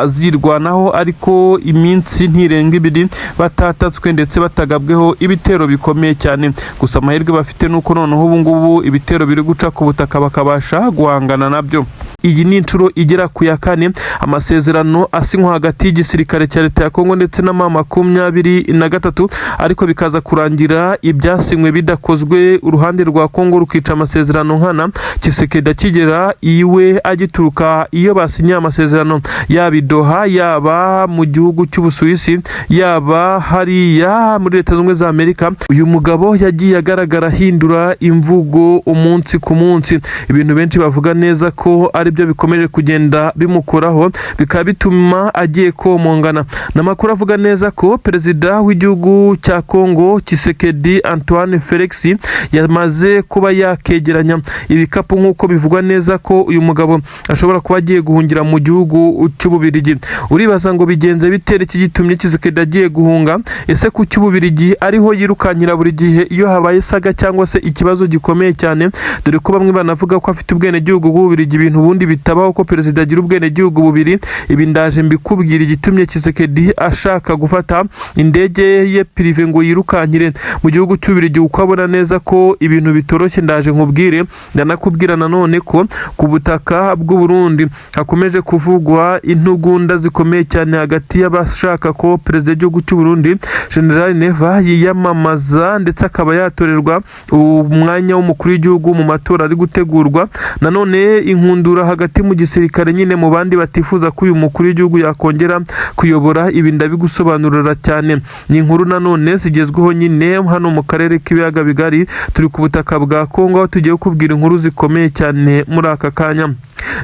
zirwanaho, ariko iminsi ntirenga 2 batatatswe ndetse batagabweho ibitero bikomeye cyane. Gusa amahirwe bafite nuko noneho ubu ngubu ibitero biri guca ku butaka, bakabasha guhangana nabyo. Iyi ni inshuro igera ku ya kane amasezerano asinywa hagati y'igisirikare cya leta ya Kongo ndetse na M23, ariko bikaza kurangira ibyasinywe bidakozwe, uruhande rwa Kongo rukica amasezerano nkana. Tshisekedi akigera iwe, agituruka iyo basinyiye amasezerano, yaba i Doha, yaba mu gihugu cy'Ubusuwisi, yaba hariya muri Leta Zunze Ubumwe za Amerika, uyu mugabo yagiye agaragara ahindura imvugo umunsi ku munsi, ibintu benshi bavuga neza ko ari byo bikomeje kugenda bimukoraho, bikaba bituma agiye komongana. Ni amakuru avuga neza ko perezida w'igihugu cya Kongo, Tshisekedi Antoine Felix, yamaze kuba yakegeranya ibikapu, nk'uko bivugwa neza ko uyu mugabo ashobora kuba agiye guhungira mu gihugu cy'Ububirigi. Uribaza ngo bigenze bitera iki gitumye Tshisekedi agiye guhunga? Ese ku cy'Ububirigi ariho yirukankira buri gihe iyo habaye saga cyangwa se ikibazo gikomeye cyane, dore ko bamwe banavuga ko afite ubwenegihugu bw'Ububirigi, ibintu ubundi bitabaho ko perezida agira ubwenegihugu bubiri? Ibi ndaje mbikubwira, igitumye Tshisekedi ashaka gufata indege ye privé ngo yirukankire mu gihugu cy'Ububirigi, kuko abona neza ko ibintu bitoroshye. Ndaje nkubwire. Ndanakubwira nanone ko ku butaka bw'u Burundi hakomeje kuvugwa intugunda zikomeye cyane hagati y'abashaka ko perezida w'igihugu cy'u Burundi, General Neva, yiyamamaza ndetse akaba yatorerwa umwanya w'umukuru w'igihugu mu matora ari gutegurwa. Nanone inkundura hagati mu gisirikare nyine, mu bandi batifuza ko uyu mukuru w'igihugu yakongera kuyobora. Ibi ndabigusobanurira cyane. Ni inkuru nanone zigezweho nyine hano mu karere k'Ibiyaga Bigari. Turi ku butaka bwa Kongo, aho tugiye kubwira inkuru zikomeye cyane muri aka kanya.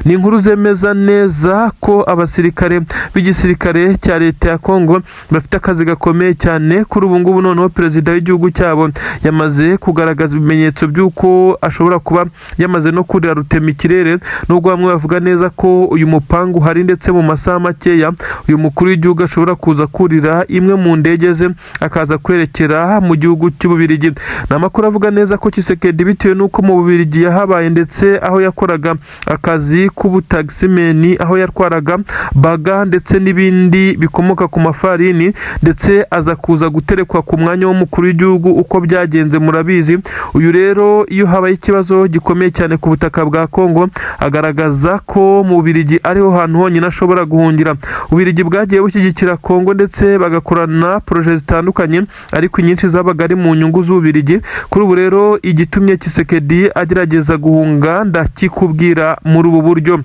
Ni inkuru zemeza neza ko abasirikare b'igisirikare cya leta ya Kongo bafite akazi gakomeye cyane kuri ubu ngubu. Noneho perezida w'igihugu cyabo yamaze kugaragaza ibimenyetso by'uko ashobora kuba yamaze no kurira rutema ikirere, nubwo bamwe bavuga neza ko uyu mupangu uhari, ndetse mu masaha makeya uyu mukuru w'igihugu ashobora kuza kurira imwe mu ndege ze akaza kwerekera mu gihugu cy'Ububirigi. Ni amakuru avuga neza ko Tshisekedi, bitewe n'uko mu Bubirigi yahabaye, ndetse aho yakoraga akazi k'ubutagisimeni, aho yatwaraga baga ndetse n'ibindi bikomoka ku mafarini, ndetse aza kuza guterekwa ku mwanya w'umukuru w'igihugu, uko byagenze murabizi. Uyu rero, iyo habaye ikibazo gikomeye cyane ku butaka bwa Kongo, agaragaza ko mu Bubirigi ariho hantu honyine ashobora guhungira. Ububirigi bwagiye bushyigikira Kongo ndetse bagakorana projets zitandukanye, ariko inyinshi zabaga ari mu nyungu z'Ububirigi. Kuri ubu rero, igitumye Tshisekedi agerageza guhunga ndakikubwira muri ubu buryo.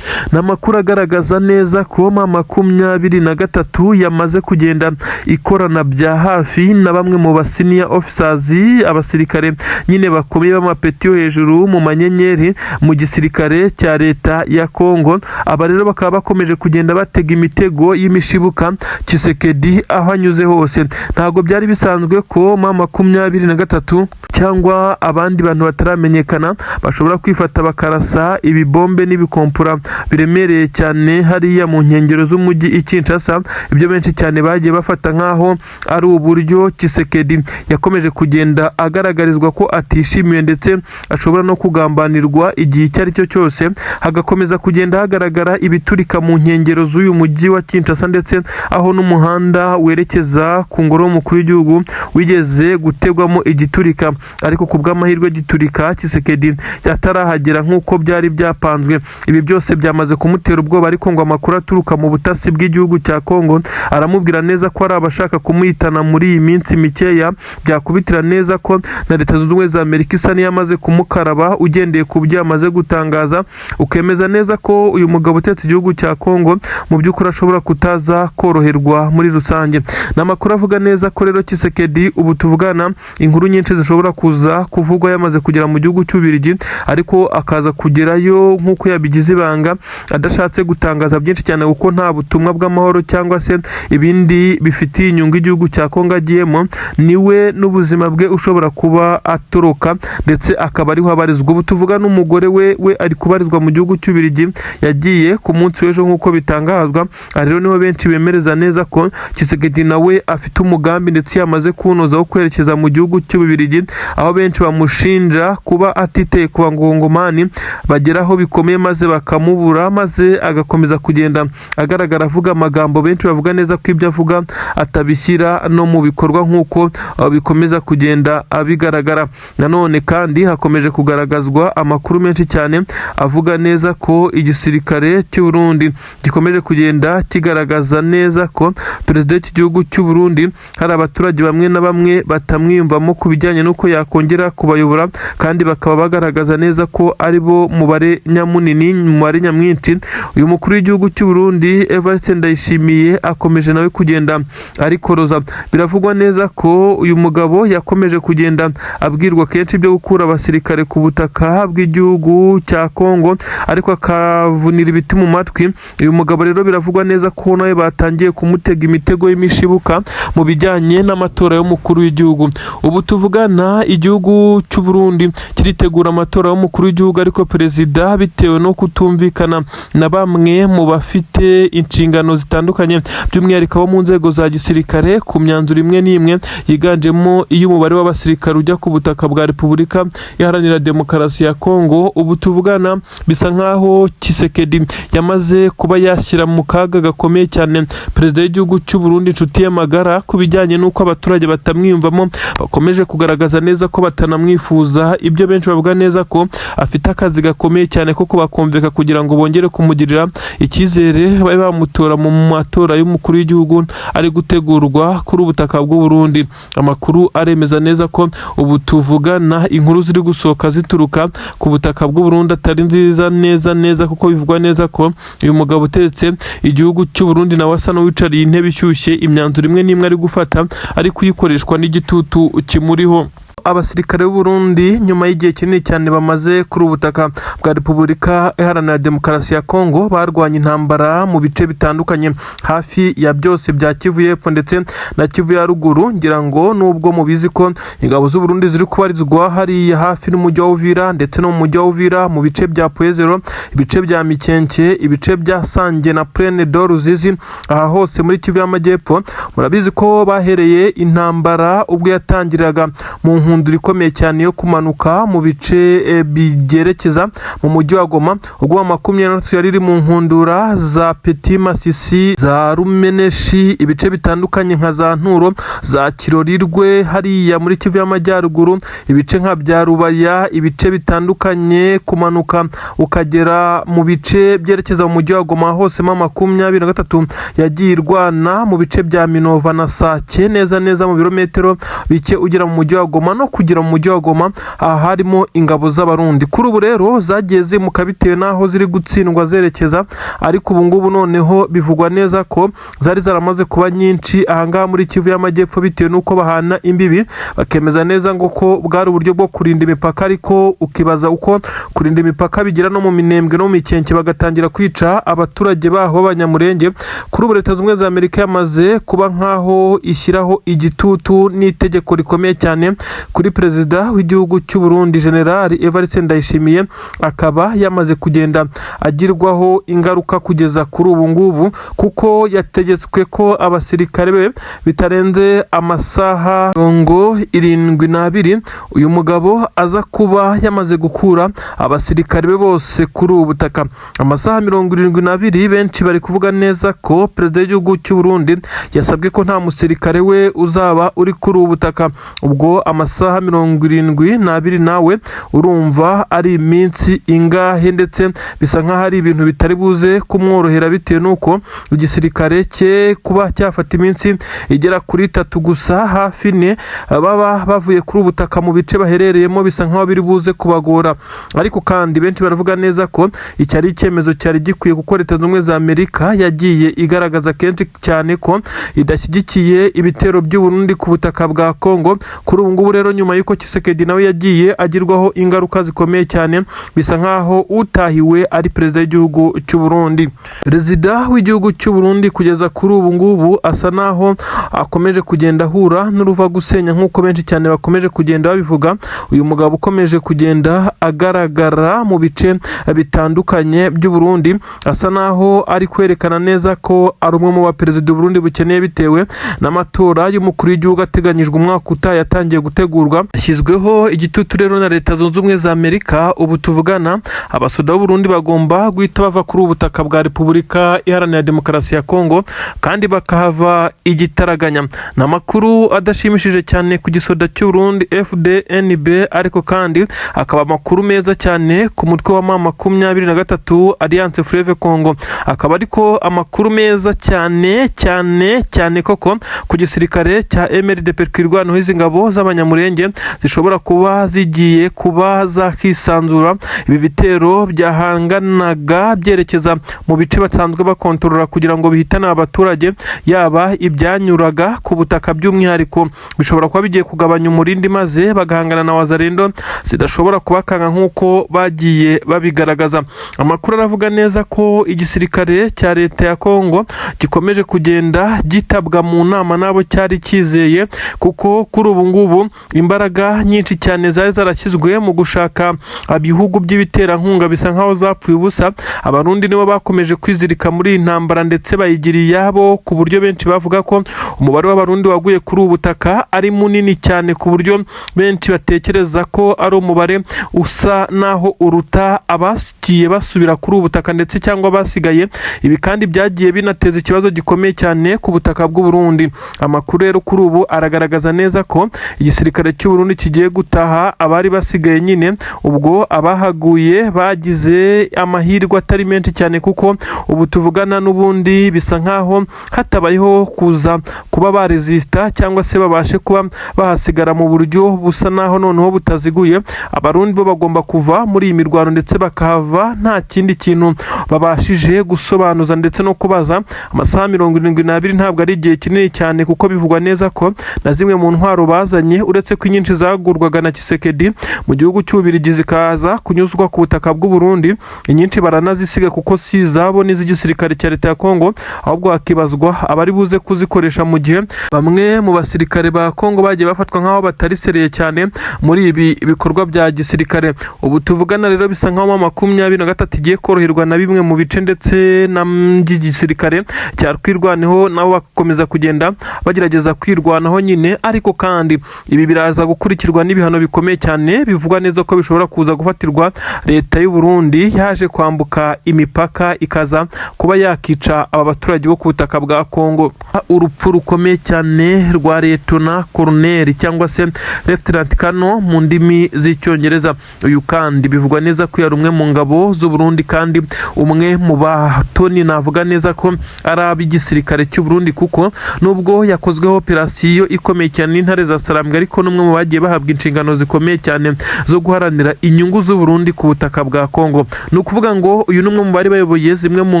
Ni amakuru agaragaza neza ko M23 yamaze kugenda ikorana bya hafi na bamwe mu ba senior officers, abasirikare nyine bakomeye b'amapeti yo hejuru mu manyenyeri mu gisirikare cya leta ya Kongo. Aba rero bakaba bakomeje kugenda batega imitego y'imishibuka Tshisekedi aho anyuze hose. Ntabwo byari bisanzwe ko M23 cyangwa abandi bantu bataramenyekana bashobora kwifata bakarasa ibibombe n'ibikompura biremereye cyane hariya mu nkengero z'umujyi i Kinshasa, ibyo benshi cyane bagiye bafata nk'aho ari uburyo Tshisekedi yakomeje kugenda agaragarizwa ko atishimiwe, ndetse ashobora no kugambanirwa igihe icyo ari cyo cyose. Hagakomeza kugenda hagaragara ibiturika mu nkengero z'uyu mujyi wa Kinshasa, ndetse aho n'umuhanda werekeza ku ngoro y'umukuru w'igihugu wigeze gutegwamo igiturika, ariko ku bw'amahirwe giturika Tshisekedi atarahagera nk'uko byari byapanzwe. Ibi byose byamaze kumutera ubwoba, ariko ngo amakuru aturuka mu butasi bw'igihugu cya Kongo aramubwira neza ko ari abashaka kumuhitana muri iyi minsi mikeya. Byakubitira neza ko na Leta Zunze Ubumwe za Amerika isa n'iyamaze kumukaraba, ugendeye ku byo yamaze gutangaza, ukemeza neza ko uyu mugabo utetse igihugu cya Kongo mu by'ukuri ashobora kutaza koroherwa muri rusange. Ni amakuru avuga neza ko rero Tshisekedi ubu tuvugana, inkuru nyinshi zishobora kuza kuvugwa yamaze kugera mu gihugu cy'Ububirigi, ariko akaza kugerayo nk'uko yabigize ibanga. Nanga adashatse gutangaza byinshi cyane, kuko nta butumwa bw'amahoro cyangwa se ibindi bifitiye inyungu igihugu cya Kongo agiyemo, niwe n'ubuzima bwe ushobora kuba atoroka, ndetse akaba ariho abarizwa. Ubu tuvuga n'umugore we ari kubarizwa mu gihugu cy'Ubirigi, yagiye ku munsi w'ejo nk'uko bitangazwa. Aha rero niho benshi bemereza neza ko Tshisekedi nawe afite umugambi ndetse yamaze kuwunoza wo kwerekeza mu gihugu cy'Ububirigi, aho benshi bamushinja kuba atiteye ku Bangongomani bageraho bikomeye maze bakamubura, maze agakomeza kugenda agaragara avuga amagambo benshi bavuga neza ko ibyo avuga atabishyira no mu bikorwa nk'uko bikomeza kugenda bigaragara. Nanone kandi hakomeje kugaragazwa amakuru menshi cyane avuga neza ko igisirikare cy'u Burundi gikomeje kugenda kigaragaza neza ko perezida w'iki gihugu cy'u Burundi hari abaturage bamwe na bamwe batamwiyumvamo ku bijyanye n'uko yakongera kubayobora, kandi bakaba bagaragaza neza ko ari bo mubare nyamunini, mubare nyamwinshi. Uyu mukuru w'igihugu cy'u Burundi Evariste Ndayishimiye akomeje nawe kugenda arikoroza. Biravugwa neza ko uyu mugabo yakomeje kugenda abwirwa kenshi ibyo gukura abasirikare ku butaka bw'igihugu cya Kongo, ariko akavunira ibiti mu matwi. Uyu mugabo rero biravugwa neza ko nawe batangiye kumutega imitego y'imishibuka mu bijyanye n'amatora y'umukuru w'igihugu. Ubu tuvugana, igihugu cy'u Burundi kiritegura amatora y'umukuru w'igihugu, ariko perezida bitewe no kutumvikana na bamwe mu bafite inshingano zitandukanye, by'umwihariko abo mu nzego za gisirikare, ku myanzuro imwe n'imwe yiganjemo iy'umubare w'abasirikare ujya ku butaka bwa Repubulika Iharanira Demokarasi ya Kongo, ubu tuvugana bisa nkaho Tshisekedi yamaze kuba yashyira mu kaga gakomeye cyane perezida w'igihugu cy'u Burundi, inshuti ye magara, ku bijyanye n'uko abaturage batamwiyumvamo, bakomeje kugaragaza neza ko batanamwifuza. Ibyo benshi bavuga neza ko afite akazi gakomeye cyane ko kubakumvika kugira ngo bongere kumugirira icyizere, babe bamutora mu matora y'umukuru w'igihugu ari gutegurwa kuri ubutaka bw'u Burundi. Amakuru aremeza neza ko ubu tuvugana inkuru ziri gusohoka zituruka ku butaka bw'u Burundi atari nziza neza neza, kuko bivugwa neza ko uyu mugabo utetse igihugu cy'u Burundi nawe asa n'uwicariye intebe ishyushye, imyanzuro imwe n'imwe ari gufata ari kuyikoreshwa n'igitutu kimuriho. Abasirikare b'u Burundi, nyuma y'igihe kinini cyane bamaze kuri ubu butaka bwa Repubulika Iharanira Demokarasi ya Kongo, barwanya intambara mu bice bitandukanye hafi ya byose bya Kivu y'Epfo ndetse na Kivu ya Ruguru. Ngira ngo nubwo mubizi ko ingabo z'u Burundi ziri kubarizwa hariya hafi n'umujyi wa Uvira ndetse no mu mujyi wa Uvira, mu bice bya Pwezero, ibice bya Mikenke, ibice bya Sange na Plaine de Ruzizi, aha hose muri Kivu y'Amajyepfo, murabizi ko bahereye intambara ubwo yatangiraga mu nkundura ikomeye cyane yo kumanuka mu bice byerekeza mu mujyi wa Goma, ubwo 23 yari iri mu nkundura za Petit Masisi, za Rumeneshi, ibice bitandukanye nka za Nturo, za Kirorirwe hariya muri Kivu y'Amajyaruguru, ibice nka bya Rubaya, ibice bitandukanye kumanuka ukagera mu bice byerekeza mu mujyi wa Goma, hose 23 yagiye irwana mu bice bya Minova na Sake, neza neza mu birometero bike ugera mu mujyi wa Goma no kugera mu mujyi wa Goma. Aha harimo ingabo z'Abarundi. Kuri ubu rero zagiye zimuka bitewe n'aho ziri gutsindwa zerekeza, ariko ubu ngubu noneho bivugwa neza ko zari zaramaze kuba nyinshi ahangaha muri Kivu y'Amajyepfo, bitewe n'uko bahana imbibi, bakemeza neza ngo ko bwari uburyo bwo kurinda imipaka. Ariko ukibaza uko kurinda imipaka bigera no mu Minembwe no mu Mikenke, bagatangira kwica abaturage baho b'Abanyamurenge. Kuri ubu Leta Zunze Ubumwe za Amerika yamaze kuba nk'aho ishyiraho igitutu n'itegeko rikomeye cyane kuri perezida w'igihugu cy'u Burundi, General Evariste Ndayishimiye, akaba yamaze kugenda agirwaho ingaruka kugeza kuri ubu ngubu, kuko yategetswe ko abasirikare be bitarenze amasaha 72 uyu mugabo aza kuba yamaze gukura abasirikare be bose kuri ubu butaka. Amasaha 72, benshi bari kuvuga neza ko perezida w'igihugu cy'u Burundi yasabwe ko nta musirikare we uzaba uri kuri ubu butaka. Ubwo amasaha 72 nawe urumva ari iminsi ingahe? Ndetse bisa nk'aho ari ibintu bitari buze kumworohera, bitewe n'uko igisirikare cye kuba cyafata iminsi igera kuri 3 gusa, hafi 4, baba bavuye kuri ubu butaka mu bice baherereyemo, bisa nk'aho biri buze kubagora. Ariko kandi benshi baravuga neza ko iki ari icyemezo cyari gikwiye, kuko Leta Zunze Ubumwe za Amerika yagiye igaragaza kenshi cyane ko idashyigikiye ibitero by'u Burundi ku butaka bwa Kongo. Kuri ubu ngubu rero nyuma y'uko Tshisekedi nawe yagiye agirwaho ingaruka zikomeye cyane, bisa nkaho utahiwe ari perezida w'igihugu cy'u Burundi. Perezida w'igihugu cy'u Burundi kugeza kuri ubu ngubu asa naho akomeje kugenda ahura n'uruva gusenya, nk'uko benshi cyane bakomeje kugenda babivuga. Uyu mugabo ukomeje kugenda agaragara mu bice bitandukanye by'u Burundi asa naho ari kwerekana neza ko ari umwe mu baperezida u Burundi bukeneye, bitewe n'amatora y'umukuru w'igihugu ateganyijwe umwaka utaha yatangiye gutegurwa. Ashyizweho igitutu rero na Leta Zunze Ubumwe za Amerika. Ubu tuvugana, abasoda b'u Burundi bagomba guhita bava kuri ubu butaka bwa Repubulika Iharanira Demokarasi ya Kongo kandi bakahava igitaraganya. Ni amakuru adashimishije cyane ku gisoda cy'u Burundi FDNB, ariko kandi akaba amakuru meza cyane ku mutwe wa M23 Alliance Fleuve Congo, akaba ariko amakuru meza cyane cyane cyane koko ku gisirikare cya MRDP Twirwaneho. Izi ngabo z'Abanyamurenge zishobora kuba zigiye kuba zakisanzura ibi bitero byahanganaga byerekeza mu bice basanzwe bakontorora kugira ngo bihitane abaturage, yaba ibyanyuraga ku butaka by'umwihariko, bishobora kuba bigiye kugabanya umurindi maze bagahangana na Wazalendo zidashobora kubakanga nk'uko bagiye babigaragaza. Amakuru aravuga neza ko igisirikare cya leta ya Kongo gikomeje kugenda gitabwa mu nama n'abo cyari cyizeye, kuko kuri ubu ngubu imbaraga nyinshi cyane zari zarashyizwe mu gushaka ibihugu by'ibiterankunga bisa nkaho zapfuye ubusa. Abarundi nibo bakomeje kwizirika muri iyi ntambara ndetse bayigira iyabo, ku buryo benshi bavuga ko umubare w'Abarundi waguye kuri ubu butaka ari munini cyane, ku buryo benshi batekereza ko ari umubare usa naho uruta abagiye basubira kuri ubu butaka ndetse cyangwa basigaye. Ibi kandi byagiye binateza ikibazo gikomeye cyane ku butaka bw'u Burundi. Amakuru rero kuri ubu aragaragaza neza ko igisirikare cy'u Burundi kigiye gutaha abari basigaye nyine. Ubwo abahaguye bagize amahirwe atari menshi cyane, kuko ubu tuvugana n'ubundi bisa nkaho hatabayeho kuza kuba baresista cyangwa se babashe kuba bahasigara mu buryo busa naho noneho butaziguye. Abarundi bo bagomba kuva muri iyi mirwano ndetse bakahava nta kindi kintu babashije gusobanuza ndetse no kubaza. Amasaha 72 ntabwo ari igihe kinini cyane, kuko bivugwa neza ko na zimwe mu ntwaro bazanye, uretse ko inyinshi zagurwaga na Tshisekedi mu gihugu cy'Ububiligi zikaza kunyuzwa ku butaka bw'u Burundi, inyinshi baranazisiga kuko si izabo n'iz'igisirikare cya leta ya Kongo. Ahubwo hakibazwa abari buze kuzikoresha mu gihe bamwe mu basirikare ba Kongo bagiye bafatwa nk'aho batari sérieux cyane muri ibi bikorwa bya gisirikare. Ubu tuvugana rero bisa nk'aho M23 igiye koroherwa na bimwe mu bice ndetse na by'igisirikare cya Twirwaneho, nabo bagakomeza kugenda bagerageza kwirwanaho nyine. Ariko kandi ibi biraza gukurikirwa n'ibihano bikomeye cyane, bivugwa neza ko bishobora kuza gufatirwa leta y'u Burundi yaje kwambuka imipaka ikaza kuba yakica aba baturage bo ku butaka bwa Kongo. Urupfu rukomeye cyane rwa Liyetona Koloneli cyangwa se Lieutenant Colonel mu ndimi z'Icyongereza. Uyu kandi bivugwa neza ko yari umwe mu ngabo z'u Burundi kandi umwe mu batoni navuga neza ko ari ab'igisirikare cy'u Burundi, kuko nubwo yakozweho operasiyo ikomeye cyane n'intare za Sarambwe, ariko n'umwe mu bagiye bahabwa inshingano zikomeye cyane zo guharanira inyungu z'u Burundi ku butaka bwa Kongo. Ni ukuvuga ngo uyu ni umwe mu bari bayoboye zimwe mu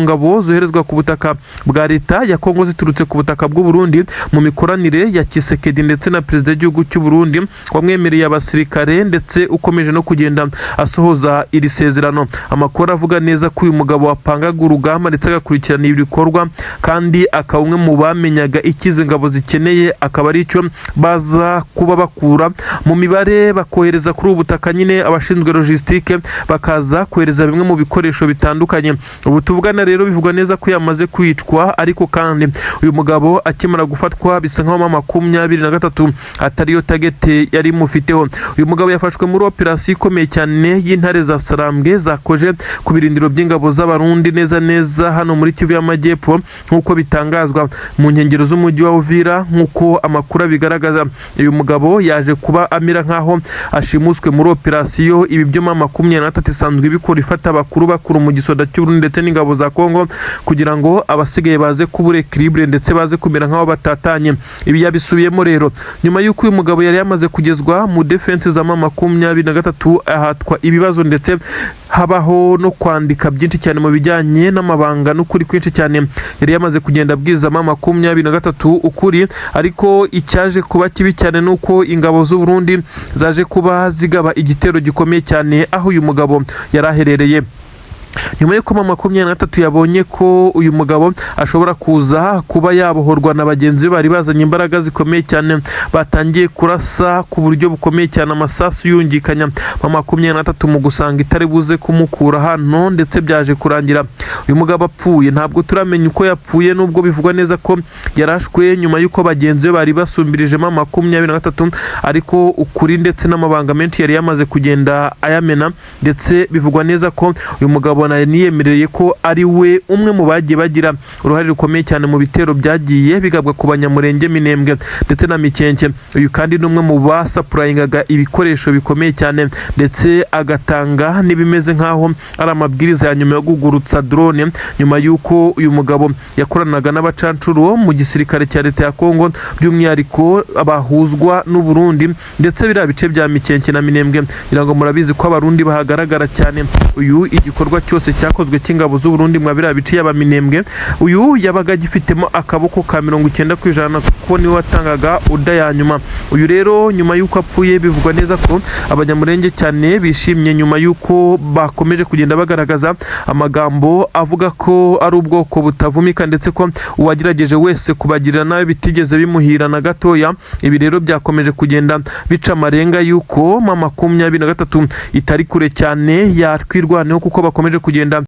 ngabo zoherezwa ku butaka bwa leta ya Kongo ziturutse ku butaka bw'u Burundi mu mikoranire ya Tshisekedi ndetse na perezida w'igihugu cy'u Burundi wamwemereye abasirikare ndetse ukomeje no kugenda asohoza iri sezerano. Amakuru avuga neza ko uyu mugabo wapangaga urugamba ndetse agakurikirana ibi bikorwa, kandi akaba umwe mu bamenyaga icyo izi ngabo zikeneye, akaba ari cyo baza kuba bakura mu mibare bakohereza kuri ubu butaka nyine, abashinzwe logistique bakaza kohereza bimwe mu bikoresho bitandukanye. Ubu tuvugana rero bivugwa neza ko yamaze kwicwa. Ariko kandi uyu mugabo akimara gufatwa bisa nkaho M23 atariyo target yari imufiteho. Uyu mugabo yafashwe muri operasiyo ikomeye cyane y'intare za Sarambwe zakoje ku birindiro by'ingabo z'Abarundi neza neza hano muri Kivu y'Amajyepfo, nk'uko bitangazwa, mu nkengero z'umujyi wa Uvira. Nk'uko amakuru abigaragaza, uyu mugabo yaje kuba amera nk'aho ashimuswe muri operasiyo. Ibi byo M23 isanzwe ibikora, ifata abakuru bakuru mu gisoda cy'Uburundi ndetse n'ingabo za Kongo kugira ngo abasigaye baze kubura équilibre ndetse baze kumera nk'aho batatanye. Ibi yabisubiyemo rero nyuma y'uko uyu mugabo yari yamaze kugezwa mu défense za M23, ahatwa ibibazo ndetse Habaho no kwandika byinshi cyane mu bijyanye n'amabanga n'ukuri kwinshi cyane yari yamaze kugenda abwiza M23 ukuri. Ariko icyaje kuba kibi cyane ni uko ingabo z'u Burundi zaje kuba zigaba igitero gikomeye cyane aho uyu mugabo yari aherereye, nyuma y'uko M23 yabonye ko uyu mugabo ashobora kuza kuba yabohorwa na bagenzi be bari bazanye imbaraga zikomeye cyane. Batangiye kurasa ku buryo bukomeye cyane, amasasu yungikanya. M23 mu gusanga itari buze kumukura hano, ndetse byaje kurangira uyu mugabo apfuye. Ntabwo turamenya uko yapfuye, nubwo bivugwa neza ko yarashwe nyuma y'uko bagenzi be bari basumbirije M23, ariko ukuri ndetse n'amabanga menshi yari yamaze kugenda ayamena. Ndetse bivugwa neza ko uyu mugabo niyemereye ko ari we umwe mu bagiye bagira uruhare rukomeye cyane mu bitero byagiye bigabwa ku Banyamurenge, Minembwe ndetse na Mikenke. Uyu kandi ni umwe mu basupplyingaga ibikoresho bikomeye cyane, ndetse agatanga n'ibimeze nk'aho ari amabwiriza ya nyuma yo kugurutsa drone, nyuma y'uko uyu mugabo yakoranaga n'abacancuro mu gisirikare cya leta ya Kongo, by'umwihariko bahuzwa n'u Burundi. Ndetse biriya bice bya Mikenke na Minembwe, ngira ngo murabizi ko Abarundi bahagaragara cyane. Uyu, igikorwa cyose cyakozwe cy'ingabo z'u Burundi mwa biriya bice, yaba Minembwe, uyu yabaga agifitemo akaboko ka 90%, kuko niwe watangaga order ya nyuma. Uyu rero, nyuma y'uko apfuye, bivugwa neza ko Abanyamurenge cyane bishimye, nyuma y'uko bakomeje kugenda bagaragaza amagambo avuga ko ari ubwoko butavumika, ndetse ko uwagerageje wese kubagirira nabi bitigeze bimuhira na gatoya. Ibi rero byakomeje kugenda bica amarenga y'uko M23 itari kure cyane yaTwirwaneho, kuko bakomeje kugenda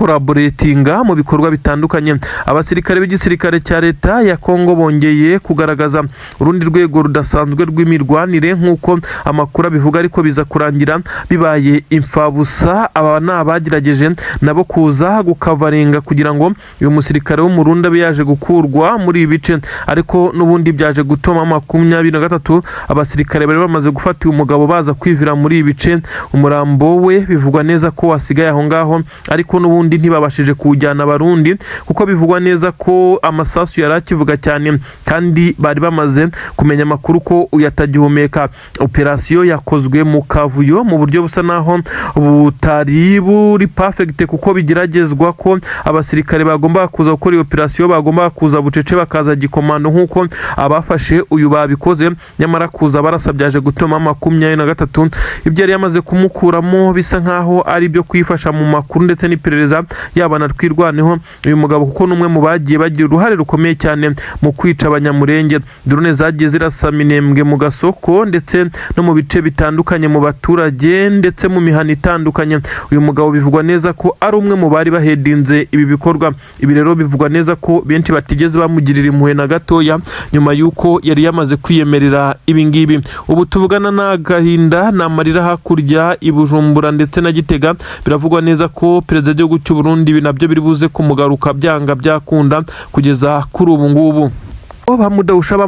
bacollaboratinga mu bikorwa bitandukanye. Abasirikare b'igisirikare cya leta ya Kongo bongeye kugaragaza urundi rwego rudasanzwe rw'imirwanire nk'uko amakuru abivuga, ariko biza kurangira bibaye imfabusa. Aba ni abagerageje nabo kuza gucoveringa kugira ngo uyu musirikare w'Umurundi abe yaje gukurwa muri ibi bice, ariko n'ubundi byaje gutuma 23 abasirikare bari bamaze gufata uyu mugabo baza kwivira muri ibi bice. Umurambo we bivugwa neza ko wasigaye aho ngaho, ariko n'ubundi ntibabashije kuwujyana Abarundi, kuko bivugwa neza ko amasasu yari akivuga cyane kandi bari bamaze kumenya amakuru ko uyu atagihumeka. Operasiyo yakozwe mu kavuyo, mu buryo busa naho butari buri perfect, kuko bigeragezwa ko abasirikare bagomba kuza gukora iyo operasiyo bagomba kuza bucece, bakaza gikomando nk'uko abafashe uyu babikoze. Nyamara kuza barasa byaje gutuma 23 ibyo yari yamaze kumukuramo bisa nkaho ari ibyo kwifasha mu makuru ndetse n'iperereza, yaba na Twirwaneho. Uyu mugabo kuko ni umwe mu bagiye bagira uruhare rukomeye cyane mu kwica Abanyamurenge. Drone zagiye zirasa Minembwe mu gasoko, ndetse no mu bice bitandukanye, mu baturage, ndetse mu mihana itandukanye. Uyu mugabo bivugwa neza ko ari umwe mu bari baheadinze ibi bikorwa. Ibi rero bivugwa neza ko benshi batigeze bamugirira impuhwe na gatoya, nyuma y'uko yari yamaze kwiyemerera ibi ngibi. Ubu tuvugana n'agahinda ni amarira hakurya i Bujumbura ndetse na Gitega. Biravugwa neza ko perezida w'igihugu cy'u Burundi ibi nabyo biri buze kumugaruka byanga byakunda. Kugeza kuri ubu ngubu, ba mudahusha ba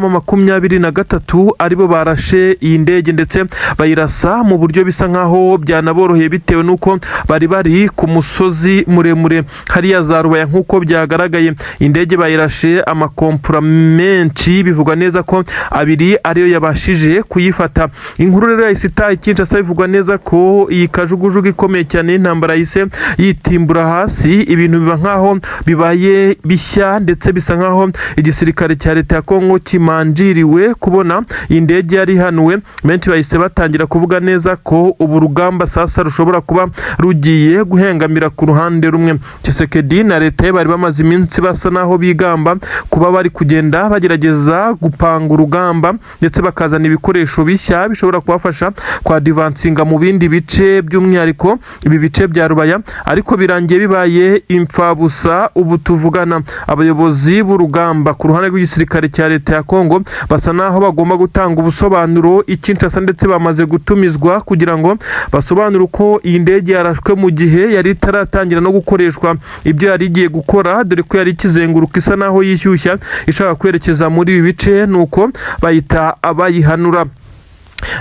M23 aribo barashe iyi ndege, ndetse bayirasa mu buryo bisa nkaho byanaboroheye, bitewe n'uko bari bari ku musozi muremure hariya za Rubaya. Nk'uko byagaragaye, indege bayirashe amakompura menshi, bivugwa neza ko abiri ariyo yabashije kuyifata. Inkuru rero yahise itaha i Kinshasa. Bivugwa neza ko iyi kajugujugu ikomeye cyane y'intambara yahise yitimbura hasi, ibintu biba nkaho bibaye bishya, ndetse bisa nkaho igisirikare cya leta ya Kongo kimanjiriwe kubona iyi ndege yari ihanuwe. Benshi bahise batangira kuvuga neza ko ubu rugamba sasa rushobora kuba rugiye guhengamira ku ruhande rumwe. Tshisekedi na leta ye bari bamaze iminsi basa naho bigamba kuba bari kugenda bagerageza gupanga urugamba, ndetse bakazana ibikoresho bishya bishobora kubafasha kwadvancinga mu bindi bice, by'umwihariko ibi bice bya Rubaya, ariko birangiye bibaye imfabusa. Ubu tuvugana, abayobozi b'urugamba ku ruhande rw'igisirikare cya leta ya Kongo basa naho bagomba gutanga ubusobanuro i Kinshasa, ndetse bamaze gutumizwa kugira ngo basobanure uko iyi ndege yarashwe mu gihe yari itaratangira no gukoreshwa ibyo yari igiye gukora, dore ko yari ikizenguruka isa naho yishyushya ishaka kwerekeza muri ibi bice, nuko bahita abayihanura.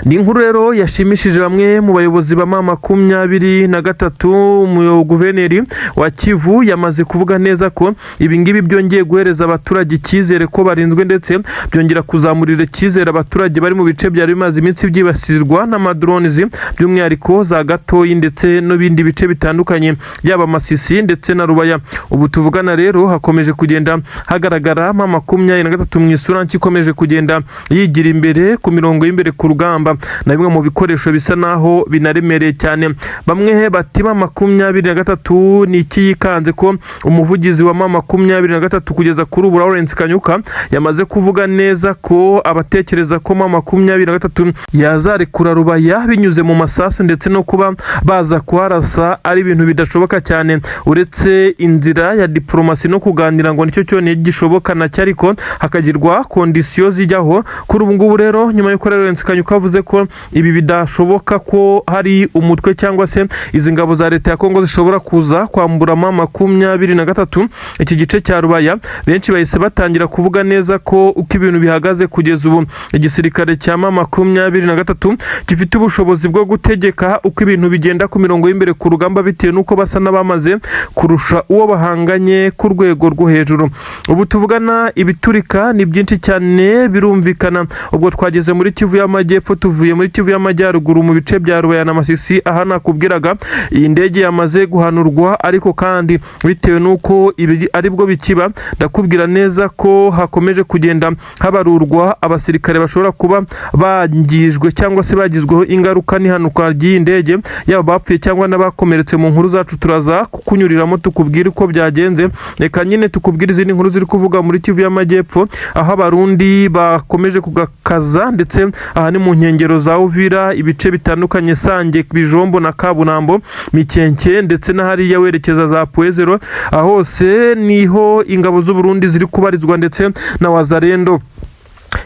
Ni inkuru rero yashimishije bamwe mu bayobozi ba M23. Guverineri wa Kivu yamaze kuvuga neza ko ibi ngibi byongeye guhereza abaturage icyizere ko barinzwe, ndetse byongera kuzamurira icyizere abaturage bari mu bice byari bimaze iminsi byibasirwa n'amadrones, by'umwihariko za Gatoyi ndetse n'ibindi bice bitandukanye, yaba Masisi ndetse na Rubaya. Ubu tuvugana rero hakomeje kugenda hagaragara M23 mu isura nshya, ikomeje kugenda yigira imbere ku mirongo y'imbere ku rugamba na bimwe mu bikoresho bisa naho binaremereye cyane. Bamwe bati M23 ni iki yikanze, ko umuvugizi wa M23 kugeza kuri ubu, Lawrence Kanyuka, yamaze kuvuga neza ko abatekereza ko M23 yazarekura Rubaya binyuze mu masasu ndetse no kuba baza kuharasa ari ibintu bidashoboka cyane, uretse inzira ya diplomasi no kuganira, ngo nicyo cyonyine gishoboka nacyo, ariko hakagirwa conditions zijyaho. Kuri ubu ngubu rero, nyuma y'uko Lawrence Kanyuka avuze ko ibi bidashoboka, ko hari umutwe cyangwa se izi ngabo za leta ya Kongo zishobora kuza kwambura M23 iki gice cya Rubaya, benshi bahise batangira kuvuga neza ko uko ibintu bihagaze kugeza ubu, igisirikare cya M23 gifite ubushobozi bwo gutegeka uko ibintu bigenda ku mirongo y'imbere ku rugamba, bitewe n'uko basa n'abamaze kurusha uwo bahanganye ku rwego rwo hejuru. Ubu tuvugana ibiturika ni byinshi cyane, birumvikana. Ubwo twageze muri Kivu y'Amajyepfo, tuvuye muri Kivu y'Amajyaruguru mu bice bya Rubaya na Masisi, aha nakubwiraga iyi ndege yamaze guhanurwa. Ariko kandi bitewe n'uko ibi aribwo bikiba, ndakubwira neza ko hakomeje kugenda habarurwa abasirikare bashobora kuba bangijwe cyangwa se bagizweho ingaruka n'ihanuka ry'iyi ndege, yaba bapfuye cyangwa n'abakomeretse. Mu nkuru zacu turaza kukunyuriramo tukubwire uko byagenze. Reka nyine tukubwire izindi nkuru ziri kuvuga muri Kivu y'Amajyepfo, aho Abarundi bakomeje kugakaza, ndetse aha ni mu nkengero za Uvira, ibice bitandukanye, Sange, Bijombo na Kabunambo, Mikenke, ndetse na hariya werekeza za Pwezero. Aho hose niho ingabo z'u Burundi ziri kubarizwa ndetse na Wazalendo.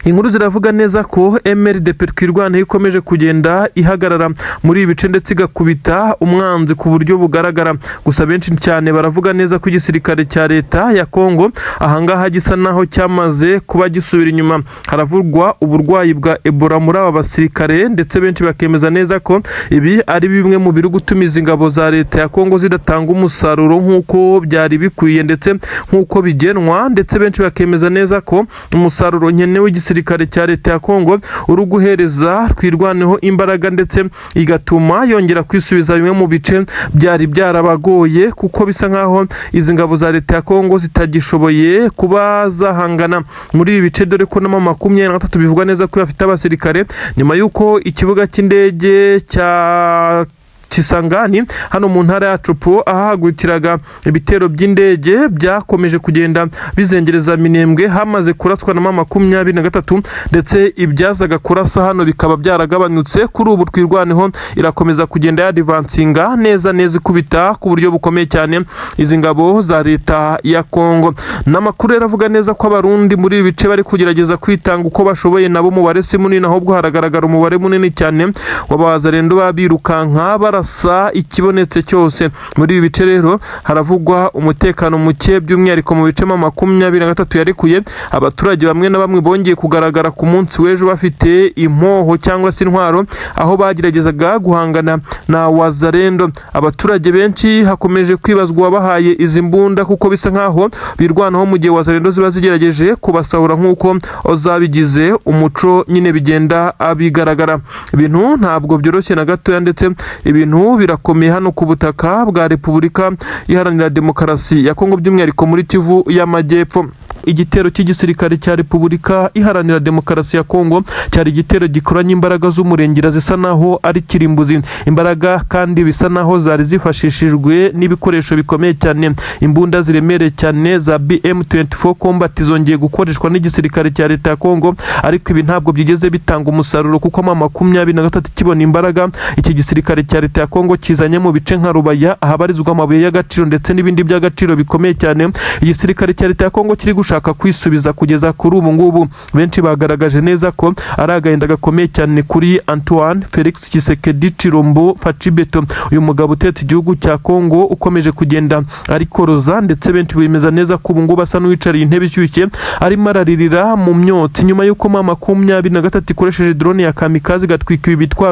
Inkuru ziravuga neza ko MRDP Twirwaneho ikomeje kugenda ihagarara muri ibi bice ndetse igakubita umwanzi ku buryo bugaragara. Gusa benshi cyane baravuga neza ko igisirikare cya leta ya Kongo ahangaha gisa naho cyamaze kuba gisubira inyuma. Haravurwa uburwayi bwa Ebola muri aba basirikare, ndetse benshi bakemeza neza ko ibi ari bimwe mu biri gutuma izi ngabo za leta ya Kongo zidatanga umusaruro nk'uko byari bikwiye ndetse nk'uko bigenwa. Ndetse benshi bakemeza neza ko umusaruro nkenewe w'igisirikare cya leta ya Kongo uri guhereza Twirwaneho imbaraga, ndetse igatuma yongera kwisubiza bimwe mu bice byari byarabagoye, kuko bisa nkaho izi ngabo za leta ya Kongo zitagishoboye kuba zahangana muri ibi bice, dore ko na M23 bivugwa neza ko bafite abasirikare, nyuma y'uko ikibuga cy'indege cya Kisangani hano mu ntara ya Tshopo, ahahagurukiraga ibitero by'indege byakomeje kugenda bizengereza Minembwe, hamaze kuraswa na M23, ndetse ibyazaga kurasa hano bikaba byaragabanutse. Kuri ubu Twirwaneho irakomeza kugenda yadvancinga neza neza, ikubita ku buryo bukomeye cyane izi ngabo za leta ya Kongo. N'amakuru rero avuga neza ko Abarundi muri ibi bice bari kugerageza kwitanga uko bashoboye. Nabo umubare si munini, ahubwo haragaragara umubare munini cyane w'abazarendo babirukanka barasa ikibonetse cyose. Muri ibi bice rero haravugwa umutekano muke, by'umwihariko mu bice M23 yarekuye. Abaturage bamwe na bamwe bongeye kugaragara ku munsi w'ejo bafite impoho cyangwa se intwaro, aho bageragezaga guhangana na Wazarendo. Abaturage benshi hakomeje kwibazwa uwabahaye izi mbunda, kuko bisa nkaho birwanaho mu gihe Wazarendo ziba zigerageje kubasahura, nk'uko zabigize umuco nyine bigenda bigaragara. Ibintu ntabwo byoroshye na gatoya, ndetse ibintu birakomeye hano ku butaka bwa Repubulika Iharanira Demokarasi ya Kongo, by'umwihariko muri Kivu y'Amajyepfo. Igitero cy'igisirikare cya Repubulika Iharanira Demokarasi ya Kongo cyari igitero gikoranye imbaraga z'umurengera, zisa naho ari kirimbuzi, imbaraga kandi bisa naho zari zifashishijwe n'ibikoresho bikomeye cyane. Imbunda ziremereye cyane za BM24 Combat zongeye gukoreshwa n'igisirikare cya leta ya Kongo, ariko ibi ntabwo byigeze bitanga umusaruro, kuko M23 ikibona imbaraga iki gisirikare cya leta ya Kongo kizanye mu bice nka Rubaya, ahabarizwa amabuye y'agaciro ndetse n'ibindi by'agaciro bikomeye cyane, igisirikare cya leta ya Kongo kiri gushaka gushaka kwisubiza. Kugeza kuri ubu ngubu benshi bagaragaje neza ko ari agahinda gakomeye cyane kuri Antoine Felix Tshisekedi Tshilombo Fatshi Béton, uyu mugabo utetse igihugu cya Kongo ukomeje kugenda arikoroza, ndetse benshi bemeza neza ko ubu ngubu asa n'uwicariye intebe ishyushye, arimo araririra mu myotsi nyuma y'uko M23 ikoresheje drone ya kamikaze igatwika ibi bitwaro.